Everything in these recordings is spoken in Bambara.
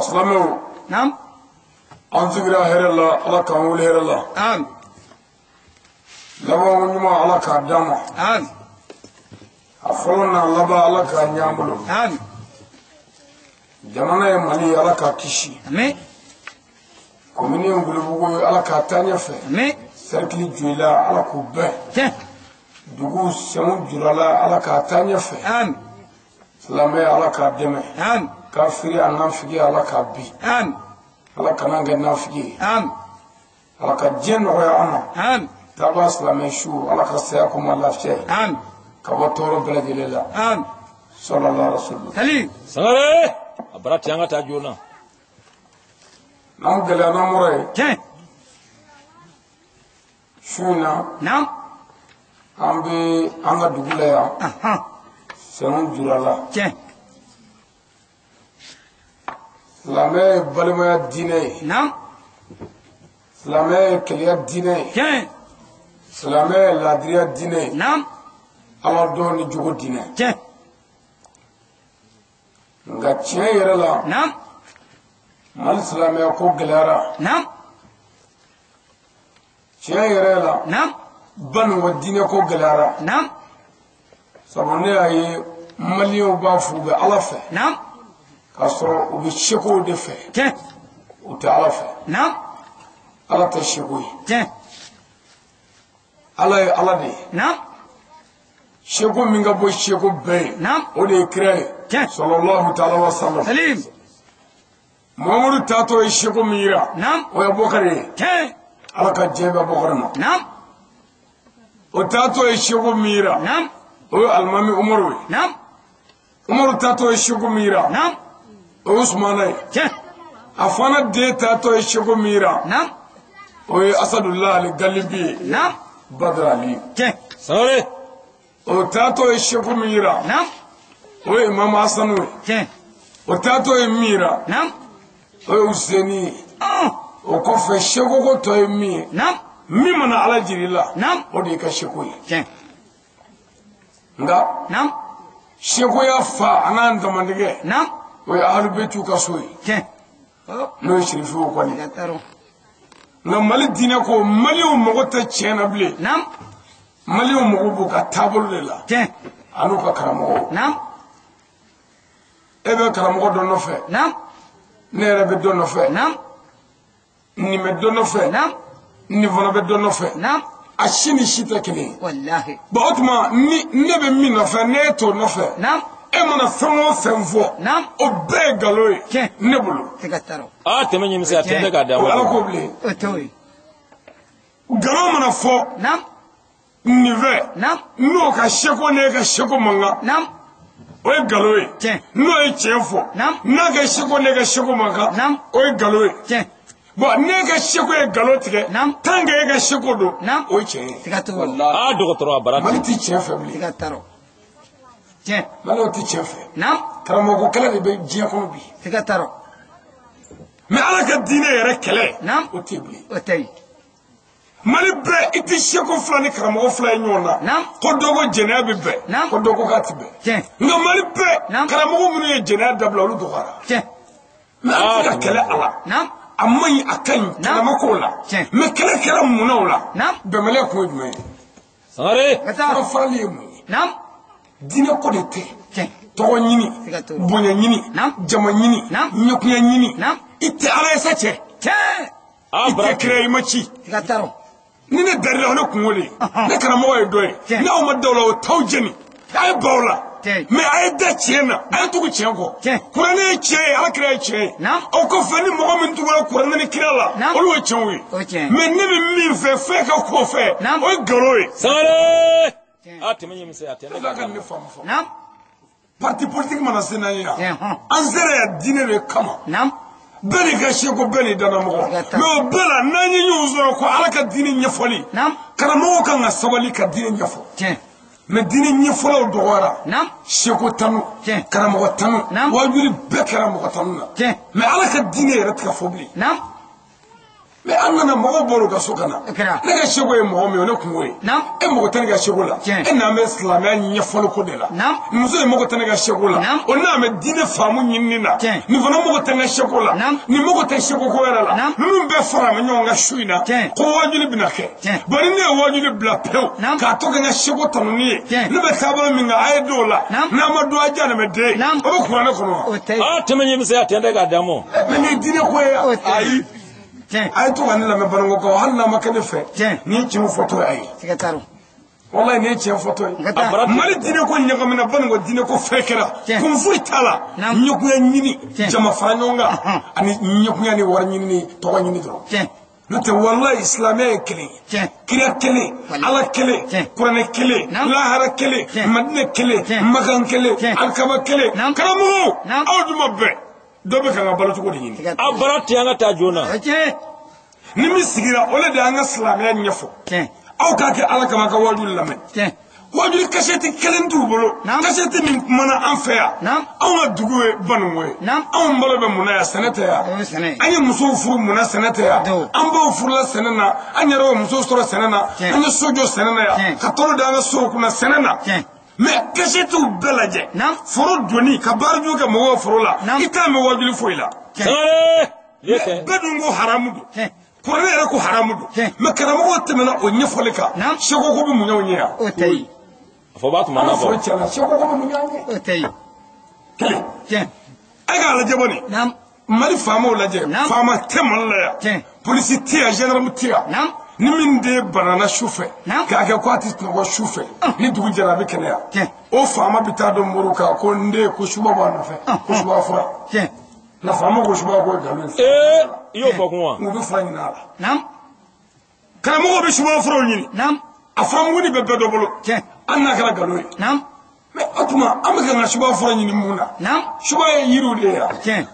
Silamɛw. Naam. An sigira hɛrɛ la, Ala k'an wuli hɛrɛ la. Amin. Labanko ɲuman, Ala k'a d'an ma. Amin. A fɔlɔ n'a laban, Ala k'a ɲɛ an bolo. Amin. Jamana ye Mali ye, Ala k'a kisi. Amin. Komini ye Ngolobugu ye, Ala k'a taa ɲɛfɛ. Amin. Cercle Joyila, Ala k'u bɛn. Tiɲɛ. Dugu Sɛnw Jurala, Ala k'a taa ɲɛfɛ. Amin. Silamɛya, Ala k'a dɛmɛ. Amin. Kafiri a nafigi, Ala k'a bi. Amin. Ala kana kɛ nafigi ye. Amin. Ala ka diɲɛ nɔgɔya an ma. Amin. Taaba silamɛ su, Ala ka saya ko ma lafiya ye. Amin. Ka bɔ tɔɔrɔ bɛɛ lajɛlen la. Amin. Sallallahu alaihi wa sallam. Sali. Sangare, a bara ten, an ka taa joona. N'an gɛlɛya n'an bɔra yen. Tiɲɛ. Su in na. Naam. An bɛ an ka dugu la yan. Ahan. Sɛnw Jurala. Tiɲɛ. Silamɛya ye balimaya diinɛ ye. Naam. Silamɛya ye keleya diinɛ ye. Tiɲɛ. Silamɛya ye laadiriya diinɛ ye. Naam. Ala dɔn ni jogo diinɛ. Tiɲɛ. Nka tiɲɛ yɛrɛ la. Naam. Mali silamɛya ko gɛlɛyara. Naam. Tiɲɛ yɛrɛ la. Naam. Banuwa diinɛ ko gɛlɛyara. Naam. Sabu ne y'a ye maliyɛnw b'a fɔ u bɛ Ala fɛ. Naam. K'a sɔrɔ u bɛ sekow de fɛ. Tiɲɛ. U tɛ Ala fɛ. Naam. Ala tɛ seko ye. Tiɲɛ. Ala ye Ala de ye. Naam. Seko min ka bɔ seko bɛɛ ye. Naam. O de ye kira ye. Tiɲɛ. Sallallahu ta'ala wa sallam. Salim. Muhammadu taatɔ ye seko min yira. Naam. O ye Abubakar ye. Tiɲɛ. Ala ka diɲɛ bɛ Abubakar ma. Naam. O taatɔ ye seko min yira. Naam. O ye Alimami Umaru ye. Naam. Umaru taatɔ ye seko min yira. Naam. O ye Usumana ye. Tiɲɛ. A fana den taatɔ ye seko min yira. Naam. O ye Asadulahi Ali Galibi ye. Naam. Badr Ali. Tiɲɛ. Sangare. O taatɔ ye seko min yira. Naam. O ye Imamu Hasanu ye. Tiɲɛ. O taatɔ ye min yira. Naam. O ye Useni ye. O kɔfɛ seko ko tɔ ye min ye. Naam. Min mana Ala jira i la. Naam. O de y'i ka seko ye. Tiɲɛ. Nka. Naam. Sekoya fa a n'a damandigɛ. Naam. O ye Ahlubetiw ka so ye. Tiɲɛ. N'o ye Sirifiw kɔni. Siga t'a rɔ. Nka Mali diinɛ ko maliyɛnw mago tɛ tiɲɛ na bilen. Naam. Maliyɛnw mago b'u ka taabolo de la. Tiɲɛ. A n'u ka karamɔgɔw. Naam. E bɛ karamɔgɔ dɔ nɔfɛ. Naam. Ne yɛrɛ bɛ dɔ nɔfɛ. Naam. Nin bɛ dɔ nɔfɛ. Naam. Nin fana bɛ dɔ nɔfɛ. Naam. A si ni si tɛ kelen ye. Walahi. Bon, o tuma ni ne bɛ min nɔfɛ, ne t'o nɔfɛ. Naam. E mana fɛn o fɛn fɔ. Naam. O bɛɛ ye nkalon ye. Tiɲɛ. Ne bolo. Siga t'a rɔ. Aa, tɛmɛ ɲimisɛn, a tɛ k'a d'a O ma. Ala ko bilen. O t'o ye. Nkalon mana fɔ. Naam. Nin fɛ. Naam. N'o ka seko n'e ka seko man kan. Naam. O ye nkalon ye. Tiɲɛ. N'o ye tiɲɛ fɔ. Naam. N'a ka seko n'e ka seko man kan. Naam. O ye nkalon ye. Tiɲɛ. Bon, n'e ka seko ye nkalon tigɛ. Naam. Tant que e ka seko don. Naam. O ye tiɲɛ ye. Siga t'o rɔ. Aa, dɔgɔtɔrɔ, a bara Mali ten. tɛ tiɲɛ fɛ bilen. Siga t'a rɔ. Tiɲɛ. Maliw tɛ tiɲɛ fɛ. Naam. Karamɔgɔ kɛlɛ de bɛ diɲɛ kɔnɔ bi. Siga t'a rɔ. Mais Ala ka diinɛ yɛrɛ kɛlɛ. Naam. O tɛ bilen. O tɛ yen. Mali bɛɛ i tɛ seko fila ni karamɔgɔ fila ye ɲɔgɔn na. Naam. Ko dɔ ko jɛnɛya bɛ bɛn. Naam. Ko dɔ ko k'a tɛ bɛn. Tiɲɛ. Nka Mali bɛɛ. Naam. Karamɔgɔ minnu ye jɛnɛya dabila, olu dɔgɔyara. Tiɲɛ. Mais an tɛ ka kɛlɛ a la. Naam. A man ɲi, a ka ɲi, kɛlɛ ma k'o la. Tiɲɛ. Mais kɛlɛ kɛra mun na o la? Naam. Bɛnbaliya kun ye jumɛn ye? Sangare. Ka taa. Farali ye mun ye? Naam. Diinɛ ko de tɛ. Tiɲɛ. Tɔgɔ ɲini. Siga t'o la. Bonya ɲini. Naam. Jama ɲini. Naam. Ɲɛkunya ɲini. Naam. I tɛ Ala ye sa cɛ. Tiɲɛ. Aa, I bara tɛ kira ye, i ma ci. Siga t'a rɔ. Ni ne darila, o ne kungo de ye. Ne karamɔgɔ ye dɔ ye. Tiɲɛ. N'aw ma da o la, o t'aw jeni. A ye ban o la. Tiɲɛ. Mais a ye da tiɲɛ na, a ye tugu tiɲɛ kɔ. Tiɲɛ. Kuranɛ ye tiɲɛ ye, Ala kira ye tiɲɛ ye. Naam. O kɔfɛ ni mɔgɔ min tugura kuranɛ ni kira la, Naam. olu ye tiɲɛw ye. O ye tiɲɛ ye. Mais ne bɛ min fɛ, f'e ka k'o fɛ, Naam. o ye nkalon ye. Sangare. Tiɲɛ. Aa, tɛmɛ ɲimisɛn, a tɛ Ala k'a ka d'a ne ma. faamu faamu. Naam. Parti politique mana se n'an ye yan, Tiɲɛ, hɔn. an sera yan diinɛ de kama. Naam. Bɛɛ n'i ka seko, bɛɛ n'i dannamɔgɔ. Siga t'a la. Mais o bɛɛ la, n'an ye ɲɔgɔn sɔrɔ ko Ala ka diinɛ ɲɛfɔli, Naam. karamɔgɔw kan ka sabali ka diinɛ ɲɛfɔ. Tiɲɛ. Mais diinɛ ɲɛfɔlaw dɔgɔyara. Naam. Seko tanu, Tiɲɛ. karamɔgɔ tanu, Naam. wajuli bɛɛ kɛra mɔgɔ tanu na. Tiɲɛ. Mais Ala ka diinɛ yɛrɛ tɛ ka fɔ bilen. Naam. Mais an nana mɔgɔw bɔra u ka so ka na. Ne ka seko ye mɔgɔ min ye o ne kungo ye. E mago tɛ ne ka seko la. E n'an bɛ silamɛya ɲɛfɔli ko de la. Muso in mago tɛ ne ka seko la. O n'an bɛ diinɛ faamu ɲinini na. Nin fana mago tɛ n ka seko la. Nin mago tɛ seko ko wɛrɛ la. Ninnu bɛɛ fara bɛ ɲɔgɔn kan su in na. Ko waajuli bɛna kɛ. Bon ni ne ye waajuli bila pewu. K'a to kɛ n ka seko tanuni ye. Ne bɛ taabolo min kan a ye don o la. N'a ma don a diya ne bɛ den. O bɛ kuranɛ kɔnɔ wa? Aa tɛmɛ ɲɛ bɛ se a tɛntɛn k'a d'a ma. Mais nin ye diinɛ ko ye ayi. A ye to ka ne lamɛn Banikɔkaw hali n'a ma kɛ ne fɛ nin ye tiɲɛ fɔtɔ ye a ye. Walayi nin ye tiɲɛ fɔtɔ ye. Mali diinɛ ko ɲagamina Banikɔ diinɛ ko fɛn kɛra kun foyi t'a la ɲɛkunya ɲini jama fara ɲɔgɔn kan ani ɲɛkunya ni wari ɲini ni tɔgɔ ɲini dɔrɔn. N'o tɛ walayi silamɛya ye kelen ye kira kelen ala kelen kuranɛ kelen lahara kelen madinɛ kelen makan kelen alikaba kelen karamɔgɔw aw dun ma bɛn. Dɔ bɛ ka n ka balo cogo de ɲini. A baara tɛ an ka taa joona. Ni min sigira o de y'an ka silamɛya ɲɛfɔ. Aw k'a kɛ ala kama ka waajuli lamɛn. Waajuli kasɛti kelen t'u bolo. Kasɛti min kumana an fɛ yan. Anw ka dugu ye Banikɔ ye. Anw balo bɛ mun na yan sɛnɛ tɛ yan. An ye musow furu mun na sɛnɛ tɛ yan. An baw furula sɛnɛ na. An yɛrɛ ye musow sɔrɔ sɛnɛ na. An ye so jɔ sɛnɛ na yan. Ka tɔnɔ da an ka sow kunna sɛnɛ na. Mais kasɛtiw bɛɛ lajɛ. Foro donni ka baara jugu kɛ mɔgɔw foro la. I t'a mɛn waajuli foyi la. Bɛɛ dun ko haramu don. Kuranɛ yɛrɛ ko haramu don. Mais karamɔgɔw tɛmɛna o ɲɛfɔli kan. Seko ko bɛ mun ɲɛ o ɲɛ yan. A fɔ b'a tuma n'a fɔ. Foro tiɲɛna seko ko bɛ mun ɲɛ o ɲɛ. Kelen. E k'a lajɛ bɔnni. Mali faamaw lajɛ. Faama tɛ Mali la yan. Polisi tɛ yan gendarme tɛ yan. Ni min den banana su fɛ k'a kɛ ko a tɛ sunɔgɔ su fɛ ni dugu jɛra a bɛ kɛnɛya o faama bɛ taa dɔn moriw kan ko n den ko suba b'a nɔfɛ ko suba fura na faama ko suba ko ye nkalon ye. I y'o fɔ kun wa. U bɛ fura ɲini a la. Karamɔgɔw bɛ suba furaw ɲini. A furamuguni bɛ bɛɛ dɔ bolo. Hali n'a kɛra nkalon ye. Mais o tuma an bɛ ka n ka suba fura ɲini mun na. Suba ye yiriw de ye yan.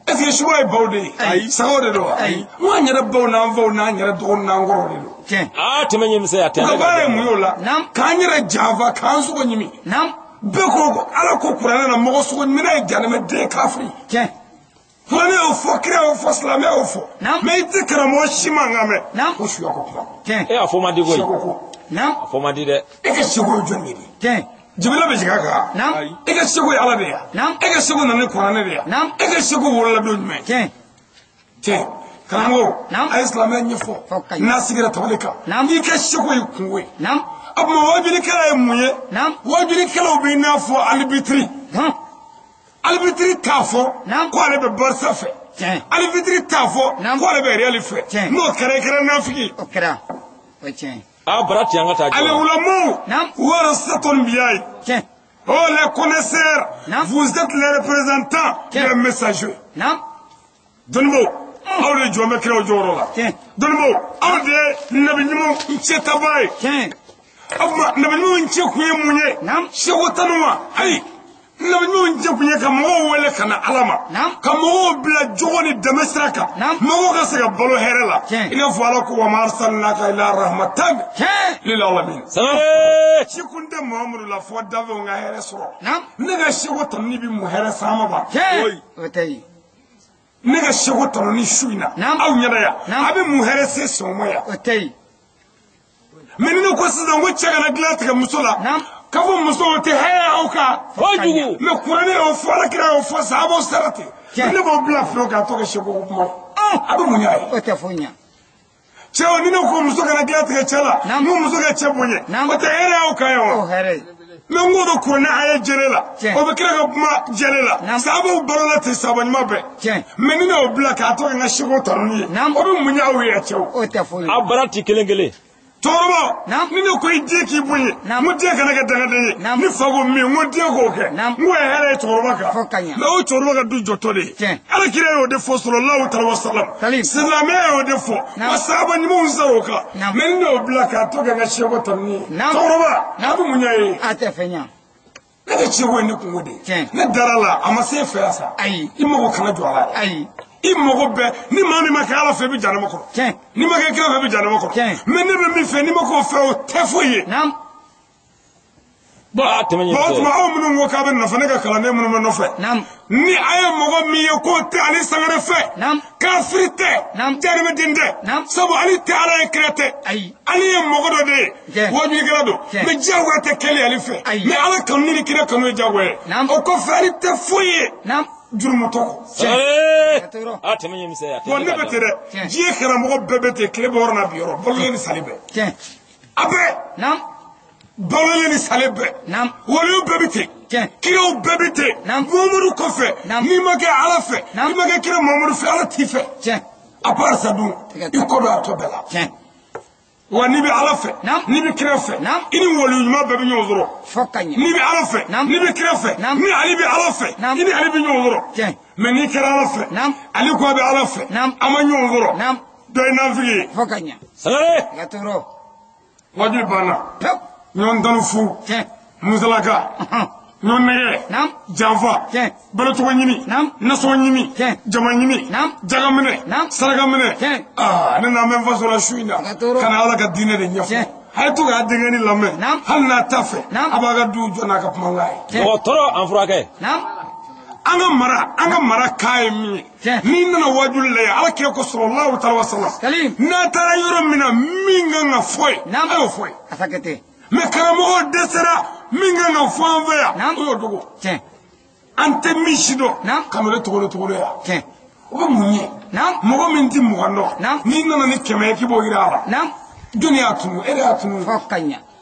Est-ce que suba ye baw de ye? Ayi. Sagaw de don wa? Ayi. N ko an yɛrɛ baw n'an faw n'an yɛrɛ dɔgɔninw n'an kɔrɔw de don. Aa tɛmɛ ɲɛ misɛn a tɛ. U ka baara ye mun ye o la? K'an yɛrɛ janfa k'an sogo ɲimi. Bɛɛ ko ala ko kuranɛ na mɔgɔ sogo ɲiminɛ ye janɛmɛden kafiri. Kuranɛ y'o fɔ kira y'o fɔ silamɛ y'o fɔ. Mais i tɛ karamɔgɔ si mankan mɛn. Ko suya ko kuma. E a fɔ man di koyi. Seko ko. A fɔ man di dɛ. E ka seko ye jɔn de ye? Jibila bɛ jigin a kan. E ka seko ye ala de ye. E ka seko nana ni kuranɛ de ye. E ka seko wolola don jumɛn? Tiɲɛ. Karamɔgɔw a ye silamɛya ɲɛfɔ. N'a sigira tabali kan. I ka seko ye kungo ye. O tuma waajulikɛla ye mun ye? Waajulikɛlaw bɛ i n'a fɔ alibitiri. Alibitiri t'a fɔ ko ale bɛ Barisa fɛ. Alibitiri t'a fɔ ko ale bɛ Real fɛ. N'o kɛra i kɛra nafigi ye. O kɛra. O ye tiɲɛ ye. Ah, Allez, oh, les connaisseurs, vous êtes les représentants des messagers. Donnez-moi, aw de jɔn bɛ kiraw jɔyɔrɔ la. Donnez-moi, aw de ye nabi ɲumanw cɛ tabaa ye. O tuma nabi ɲumanw cɛ kun ye mun ye? Seko tanu wa? Ayi. Nabi ɲumanw cɛ kun ye ka mɔgɔw wele ka na Ala ma. Ka mɔgɔw bila jogo ni dɛmɛ sira kan. Mɔgɔw ka se ka balo hɛrɛ la. I n'a fɔ Ala ko wa ma arsalnaka illa rahmatan lil alamin. Ci kun tɛ Muhamadu la fɔ dafɛnw ka hɛrɛ sɔrɔ. Ne ka seko tanuni bɛ mun hɛrɛ s'an ma ba? Ne ka seko tanuni su in na aw ɲɛna yan a bɛ mun hɛrɛ se sɔn ma yan? Mais ni ne ko sisan ko cɛ kana dilan tigɛ muso la. K'a fɔ musow tɛ hɛrɛ aw kan. Kojugu. Mais kuranɛ y'o fɔ ala kira y'o fɔ sahabaw sara ten. Ne b'o bila fiyewu k'a to kɛ seko ko kuma ye. A bɛ mun ɲ'a ye? O tɛ foyi ɲa. Cɛw ni ne ko muso kana dilan tigɛ cɛ la. N'o muso ka cɛ bonya. O tɛ hɛrɛ aw kan yan wa? O hɛrɛ ye. Mais n k'o bɛ kuranɛ aya jɛlen la. O bɛ kira ka kuma jɛlen la. Sahabaw balola ten sahaba ɲuman bɛɛ. Mais ni ne y'o bila k'a to kɛ n ka seko tanuni ye. O bɛ mun ɲɛ aw ye cɛw? O tɛ foyi ɲa. A baara ti kelen kelen. Cɛkɔrɔba ni ne ko i den k'i bonya n ko den kana kɛ dangaden ye ni fa ko min n ko den k'o kɛ n k'o ye hɛrɛ ye cɛkɔrɔba kan mais o cɛkɔrɔba ka du jɔtɔ de ye ala kira y'o de fɔ sallallahu alaihi wasallam silamɛya y'o de fɔ wa sahaba ɲumanw sara o kan mais ni ne y'o bila k'a to kɛ n ka seko tanuni ye cɛkɔrɔba a bɛ mun ɲɛ ye? A tɛ fɛn ɲɛ. Ne ka seko ye ne kungo de ye ne dara la a ma se e fɛ yan sa i mago kana jɔ a la ayi. I mago bɛɛ ni maa min ma kɛ ala fɛ i bɛ janɛmɛ kɔnɔ n'i ma kɛ kira fɛ i bɛ janɛmɛ kɔnɔ mais ne bɛ min fɛ n'i ma k'o fɛ o tɛ foyi ye. Bon, o tuma aw minnu ko k'a bɛ nɔfɛ ne ka kalanden minnu bɛ nɔfɛ. Ni a ye mɔgɔ min ye k'o tɛ Ali Sangare fɛ. Kafiri tɛ. Jahanamɛden tɛ. Sabu Ali tɛ Ala ye kira tɛ. Ali ye mɔgɔ dɔ de ye. Wajulikɛla don. Mais diyagoya tɛ kɛli Ali fɛ. Mais Ala kanu ni kira kanu ye diyagoya ye. O kɔfɛ Ali tɛ foyi ye. Jurumutɔ kɔ. A tɛmɛ ɲɛ misɛnya. Wa ne bɛ ten dɛ. Diɲɛ karamɔgɔ bɛɛ bɛ ten tile bɔ yɔrɔ n'a bi yɔrɔ. Balolen ni salen bɛɛ. A bɛɛ. Balolen ni salen bɛɛ. Waliw bɛɛ bɛ ten. Kiraw bɛɛ bɛ ten. Muhamadu kɔfɛ. N'i ma kɛ Ala fɛ. N'i ma kɛ kira Muhamadu fɛ Ala t'i fɛ. A part ça dun i kɔ don a tɔ bɛɛ la. Wa n'i bɛ Ala fɛ. N'i bɛ kira fɛ. I ni waliw ɲuman bɛɛ bɛ ɲɔgɔn sɔrɔ. N'i bɛ Ala fɛ. N'i bɛ kira fɛ. Ni Ali bɛ Ala fɛ. I ni Ali bɛ ɲɔgɔn sɔrɔ. Mais n'i kɛra Ala fɛ. Ali ko a bɛ Ala fɛ. A ma ɲɔgɔn sɔrɔ. Dɔ ye nafigi ye. Sangare. Wajibi banna. Ɲɔgɔn tanu fu. Musalaka. Ɲɔgɔn nɛgɛ. Janfa. Balocogo ɲini. Nasɔngɔ ɲini. Jama ɲini. Jaga minɛ. Saraka minɛ. Aa ne n'an bɛ n faso la su in na. Ka na Ala ka diinɛ de ɲɛfɔ. A ye to k'a denkɛnin lamɛn. Hali n'a t'a fɛ. A b'a ka du jɔ n'a ka kumakan ye. Dɔgɔtɔrɔ an furakɛ. An ka mara k'a ye min ye. N'i nana wajuli la yen Ala kira ko sallallahu alaihi wa sallam. N'a taara yɔrɔ min na min kan ka fɔ yen. A y'o fɔ yen. Mais karamɔgɔ dɛsɛra min kan ka fɔ an fɛ yan o y'o dogo. An tɛ min si dɔn ka n'o de togolo yan. O bɛ mun ye? Mɔgɔ min tɛ 20 dɔn n'i nana ni 100 ye k'i b'o yira a la. Jɔnni y'a tunu? E de y'a tunu. E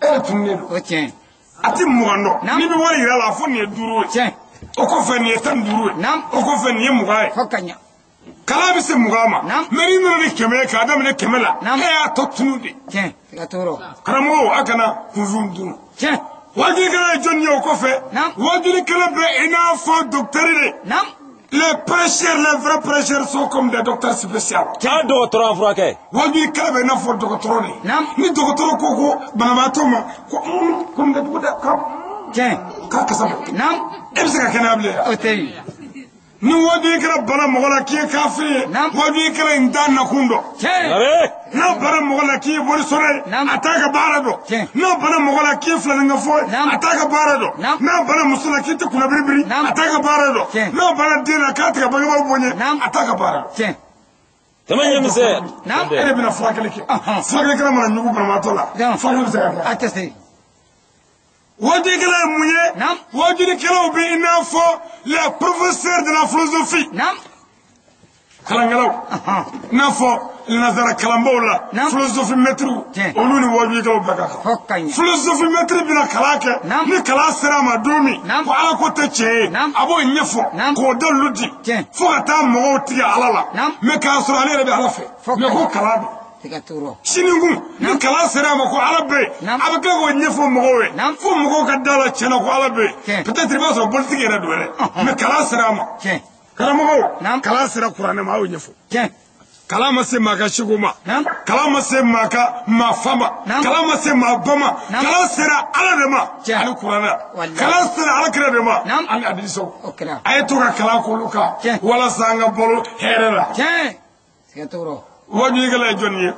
de tununen don. A tɛ 20 dɔn n'i bɛ wari yira a la a fɔ nin ye 5 ye. O kɔfɛ nin ye 15 ye. O kɔfɛ nin ye 20 ye. Kalan bɛ se 20 ma. Mais n'i nana ni 100 ye k'a daminɛ 100 la. E y'a tɔ tunu de. Karamɔgɔw a kana kunfin dun. Wajulikɛla ye jɔnni ye o kɔfɛ. Wajulikɛla bɛ i n'a fɔ docteur de. Les prêcheurs, les vrais prêcheurs sont comme des docteurs spéciaux. Cɛ dɔgɔtɔrɔ an furakɛ. Wajulikɛla bɛ i n'a fɔ dɔgɔtɔrɔ de. Ni dɔgɔtɔrɔ ko ko banabaatɔ ma ko ko nin datugu dɛ k'a kasa bɔ. E bɛ se ka kɛnɛya bilen wa? O tɛ yen. Ni wajulikɛla bana mɔgɔ la k'i ye kafiri ye, wajulikɛla in t'a nakun dɔn. N'a bana mɔgɔ la k'i ye bolisɔnna ye, a t'a ka baara dɔn. N'a bana mɔgɔ la k'i ye filaninka fɔ ye, a t'a ka baara dɔn. N'a bana muso la k'i tɛ kunna biribiri, a t'a ka baara dɔn. N'a bana den na k'a tɛ ka bangebaaw bonya, a t'a ka baara dɔn. Tɛmɛ ɲɛ misɛn. E de bɛna furakɛli kɛ. Furakɛlikɛla mana ɲugu banabaatɔ la, furakɛli bɛ se ka kɛ. A tɛ se. Wajulikɛla ye mun ye? Wajulikɛlaw bɛ i n'a fɔ les professeurs de la philosophie. Kalankɛlaw. I n'a fɔ nanzara kalanbaw la. Philosophie maître olu ni wajulikɛlaw bɛɛ ka kan. Philosophie maître bɛna kalan kɛ. Ni kalan sera a ma don min. Ko Ala ko tɛ tiɲɛ ye. A b'o ɲɛfɔ. K'o dalilu di. Fo ka taa mɔgɔw tigɛ Ala la. Mais k'a sɔrɔ ale yɛrɛ bɛ Ala fɛ. Mais ko kalan don. Sinikun ni kalan sera a ma ko Ala bɛ yen, a bɛ tila k'o ɲɛfɔ mɔgɔw ye fo mɔgɔw ka da la tiɲɛ na ko Ala bɛ yen. Peut-être i b'a sɔrɔ politique yɛrɛ don yɛrɛ, mais kalan sera a ma. Karamɔgɔw, kalan sera kuranɛ ma, a y'o ɲɛfɔ. Kalan ma se maa ka seko ma, kalan ma se maa ka maa fa ma, kalan ma se maa ba ma, kalan sera Ala de ma ani kuranɛ, kalan sera Ala kira de ma ani hadisaw. A ye to ka kalan k'olu kan walasa an ka balo hɛrɛ la. Wajulikɛla ye jɔnni ye?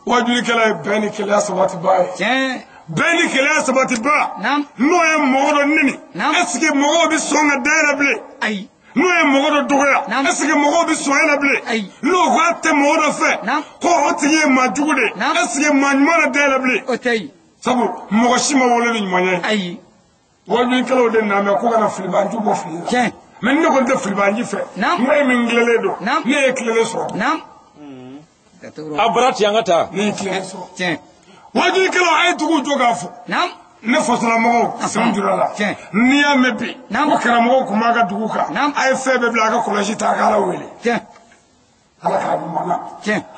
Wajulikɛla ye bɛn ni kelenya sabatibaa ye. Bɛn ni kelenya sabatibaa. N'o ye mɔgɔ dɔ neni, est ce que mɔgɔw bɛ sɔn ka da e la bilen? N'o ye mɔgɔ dɔ dɔgɔya, est ce que mɔgɔw bɛ sɔn e la bilen? N'o ko a tɛ mɔgɔ dɔ fɛ, ko o tigi ye maa jugu de ye, est ce que maa ɲuman na da e la bilen? Sabu mɔgɔ si ma wolo ni ɲumanya ye. Wajulikɛlaw de nana mɛn ko ka na filibanju bɔ fili la. Mais ne kɔni tɛ filibanji fɛ. Ne ye min tilelen don, ne ye tilelen sɔrɔ. A bara ti an ka taa. Ne ye tilelen sɔrɔ. Wajulikɛlaw a ye duguw jɔ k'a fɔ. Ne fasolamɔgɔw sen jura la. N'i y'a mɛn bi ko karamɔgɔw tun b'a ka dugu kan, a ye fɛn bɛɛ bila a ka kɔlɔsi ta a ka Ala wele. Ala k'a ɲuman na.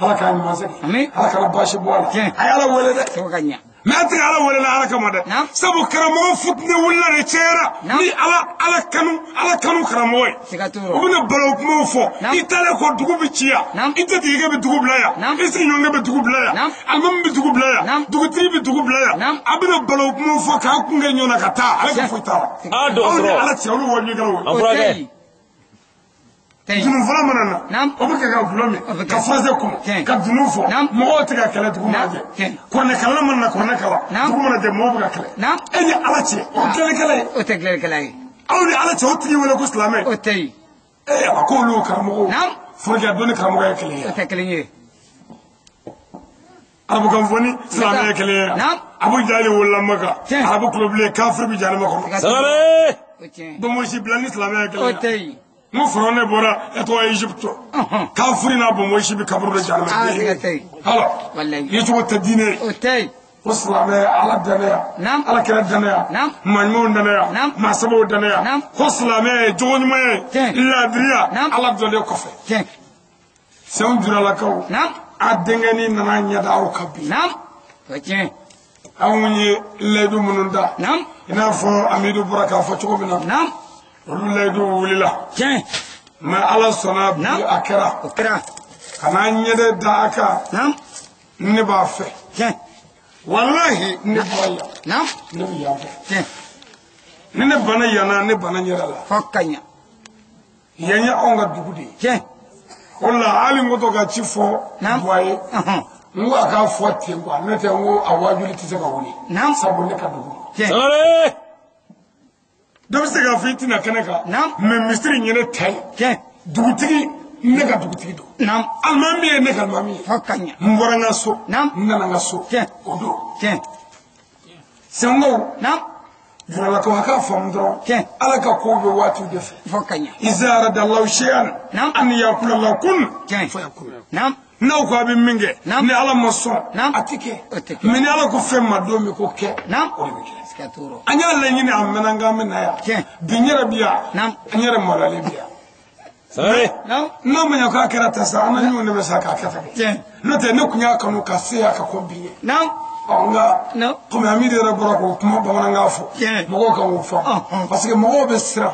Ala k'a ɲuman segin. Ala kana baasi bɔ a la. A ye Ala wele dɛ. Mais a tɛ Ala wele la Ala kama dɛ. Sabu karamɔgɔ futinɛ wulila de cayara ni Ala kanu karamɔgɔ ye. U bɛna balawu kumaw fɔ. I taalen kɔ dugu bɛ ci yan. I jatigikɛ bɛ dugu bila yan. I sigiɲɔgɔnkɛ bɛ dugu bila yan. Alimami bɛ dugu bila yan. Dugutigi bɛ dugu bila yan. A bɛna balawu kumaw fɔ k'a kun kɛ ɲɔgɔn na ka taa. Ale ka foyi t'a la. Aw ni Ala cɛ olu wajulikɛlaw. Dunun fɔlɔ mana na o bɛ kɛ ka gulɔ min ka furasɛ kɔnɔ ka dunun fɔ mɔgɔw tɛ ka kɛlɛ dugu mana jɛ kuranɛkalan mana na kuranɛ kalan dugu mana jɛ mɔgɔw bɛ ka kɛlɛ e ni Ala cɛ o dilanlikɛla ye o tɛ dilanlikɛla ye aw ni Ala cɛ o tigi wele ko silamɛ o tɛ yen ee a ko olu karamɔgɔw forokɛ dɔnni karamɔgɔ ye kelen ye o tɛ kelen ye arabukan fɔ ni silamɛ ye kelen ye Abu Jahali wolola Maka arabu kulobilen kafiri bi jahanama kɔnɔ Sangare bonbonsi bila ni silamɛ ye kelen ye o tɛ yen n ko fɔrɔnɛ bɔra e tɔgɔ Egypte kafiri n'a bonbonsi bi kaburu de jahanama hala ye cogo tɛ diinɛ ye o tɛ yen ko silamɛ Ala danaya Ala kira danaya maa ɲumanw danaya maa sabaw danaya ko silamɛ ye jogo ɲuman ye laadiriya Ala dɔlen kɔfɛ Sɛnw Juralakaw a denkɛnin nana ɲɛda aw kan bi anw ye layidu minnu da i n'a fɔ Amidu bɔra k'a fɔ cogo min na olu layidu wulila mais Ala sɔnna bi a kɛra ka n'an ɲɛda da a kan ne b'a fɛ walahi ne bɔra yan ne bɛ yan fɛ ni ne banna yan na ne banna n yɛrɛ la yan ye anw ka dugu de ye o la hali n ko to ka ci fɔ Buwa ye n ko a k'a fɔ ten quoi n'o tɛ n ko a waajuli tɛ se ka wuli sabu ne ka dugu Sangare dɔ bɛ se k'a fɔ i tɛna kɛnɛ kan mais misiri in ye ne ta ye dugutigi ne ka dugutigi don alimami ye ne ka alimami ye n bɔra n ka so n nana n ka so o don Sɛngow Juralakaw a k'a faamu dɔrɔn Ala ka kow bɛ waatiw de fɛ iza arada Allahu shay'an an yakula lahu kun fayakun n'aw ko a bɛ min kɛ ni Ala ma sɔn a tɛ kɛ mais ni Ala ko fɛn ma don min ko kɛ o de bɛ kɛ an y'a laɲini a mɛnna n k'an bɛ na yan bi n yɛrɛ bi yan n yɛrɛ maloyalen bi yan n'a ma ɲɛ k'a kɛra tan sa an na ɲɔgɔn de bɛ sa k'a kɛ tan n'o tɛ ne tun y'a kanu ka se yan ka kɔn bi ɲɛ nka komi Amidu yɛrɛ bɔra k'o kuma bamanankan fɔ mɔgɔw kan k'o faamu parce que mɔgɔw bɛ siran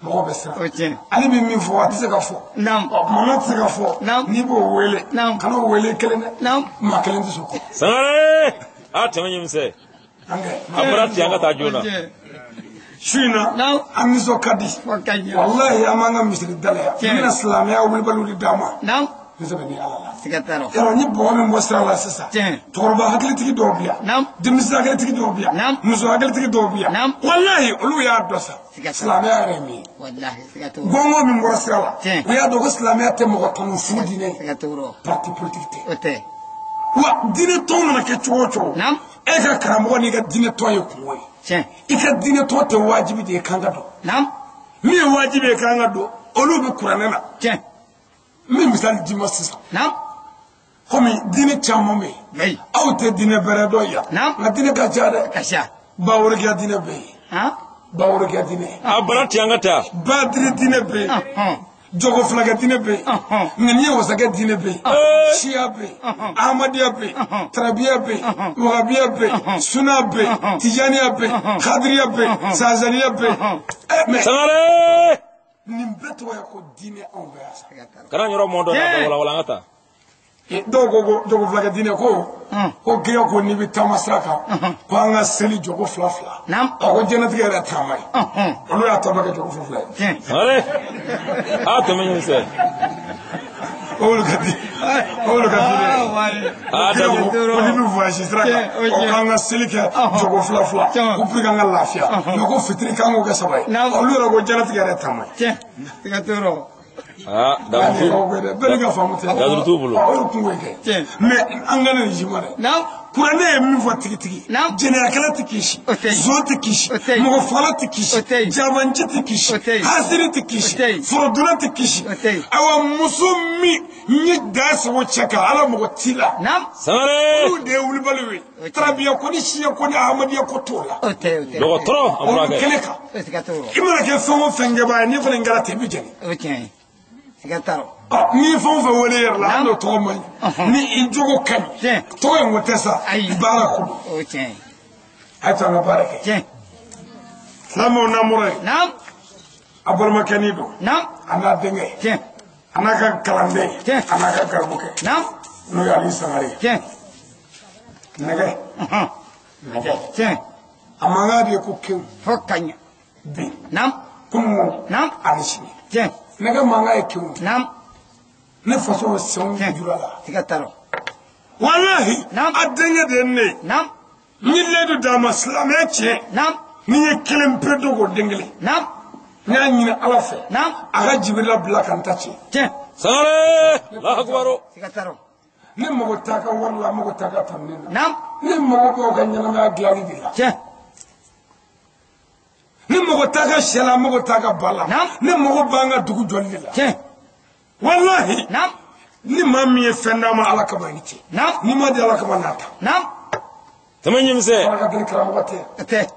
mɔgɔw bɛ siran ale bɛ min fɔ a tɛ se ka fɔ ɔ tɛ se ka fɔ n'i b'o wele kan'o wele kelen dɛ maa kelen tɛ sɔn. Sangare a tɛmɛ ɲɛmisɛn a bɔra ten an ka taa joona. Su in na an nisɔn ka di walahi an b'an ka misiri da la yan n bɛna silamɛya wulibaliw de d'a ma. Ne sɛbɛn ni Ala la. Yɔrɔ ni bɔgɔ min bɔ sira la sisan cɛkɔrɔba hakilitigi dɔw bi yan denmisɛn hakilitigi dɔw bi yan muso hakilitigi dɔw bi yan walahi olu y'a dɔn sa silamɛya yɛrɛ ye min ye gɔngɔn min bɔra sira la u y'a dɔn ko silamɛya tɛ mɔgɔ tanu fu diinɛ ye parti politique tɛ wa diinɛ tɔn mana kɛ cogo o cogo e ka karamɔgɔ n'i ka diinɛ tɔn ye kungo ye i ka diinɛ tɔn tɛ wajibi de ye k'an ka dɔn min ye wajibi ye k'an ka dɔn olu bɛ kuranɛ na. N bɛ misali d'i ma sisan komi diinɛ caman bɛ yen aw tɛ diinɛ bɛrɛ dɔn yan nka diinɛ ka ca dɛ baworokiya diinɛ bɛ yen baworokiya diinɛ a bara ten an ka taa badiri diinɛ bɛ yen jogo filakɛ diinɛ bɛ yen ŋaniya wasakɛ diinɛ bɛ yen siya bɛ yen ahmadiyya bɛ yen tarabiya bɛ yen wahabiya bɛ yen suna bɛ yen tijaniya bɛ yen kadiriya bɛ yen sazaliya bɛ yen. Sangare. Nin bɛɛ tɔgɔ ye ko diinɛ anw fɛ yan sa. Kana yɔrɔ mɔ dɔ la walawala an ka taa. Dɔw ko ko jogo filakɛ diinɛ ko ko gɛlɛya ko n'i bɛ taama sira kan ko an ka seli jogo fila fila. A ko diɲɛlatigɛ yɛrɛ taama ye. Olu y'a taama kɛ jogo fila fila ye. Sangare a tɛmɛ ɲɛmisɛn. Olu ka di olu ka diinɛ ye. Ko n'i bɛ voyage sira kan o k'an ka seli kɛ jogo fila fila ko pour que an ka lafiya mais ko fitiri k'an k'o kɛ saba ye. Olu yɛrɛ ko diɲɛlatigɛ yɛrɛ taama ye. Ah, bɛɛ n'i ka faamu tɛ. Dazuru t'u bolo. O ye kungo ye kɛ. Mais an ka nin si ma dɛ. Kuranɛ ye min fɔ tigitigi. Jɛnɛyakɛla tɛ kisi. Zon tɛ kisi. Mɔgɔ fagala tɛ kisi. Jabanci tɛ kisi. Hasiri tɛ kisi. Forodonna tɛ kisi. Ayiwa muso min ye da sago cɛ kan Ala mɔgɔ t'i la. Sangare. Olu de ye wulibaliw ye. Tarabiya ko ni siya ko ni ahmadiyya ko t'o la. Dɔgɔtɔrɔ a bɔra kɛ. Kɛnɛ kan. I mana kɛ fɛn o fɛn kɛbaa ye n'i fana kɛra ten i bɛ jɛni. N'i ye fɛn o fɛn wele yɛrɛ la hali n'o tɔgɔ man ɲi ni i jogo ka ɲi tɔgɔ in ko tɛ sa baara ko don a ye to an ka baara kɛ silamɛw n'an bɔra yen a balimakɛnin don a n'a denkɛ a n'a ka kalanden a n'a ka garibukɛ n'o ye Aliyu Sangare ye nɛgɛ nɛgɛ a mankan de ye ko kewu bi kununko ani sini. Nɛgɛ mankan ye kewu. Naam. Ne faso senw jura la. Siga t'a rɔ. Walahi. Naam. A denkɛ de ye ne ye. Naam. N ye layidu d'a ma silamɛya tiɲɛ. Naam. Ni n ye kelen pe dɔn k'o den kelen. Naam. N y'a ɲini Ala fɛ. Naam. A ka Jibirila bila ka n ta tiɲɛ. Tiɲɛ. Sangare. Allahu akbar. Siga t'a rɔ. Ne mago t'a ka wari la, n mago t'a ka tanuni na. Naam. Ne mago b'aw ka ɲɛnamaya dilanni de la. Tiɲɛ. Ne mago t'a ka sɛ la, n mago t'a ka ba la. Naam. Ne mago b'an ka dugu jɔli de la. Tiɲɛ. Walahi. Naam. Ni maa min ye fɛn d'a ma Ala kama i ni ce. Naam. N'i ma di Ala kama n'a ta. Naam. Tɛmɛ ɲimisɛ. Ala ka deli karamɔgɔ tɛ. Tɛ.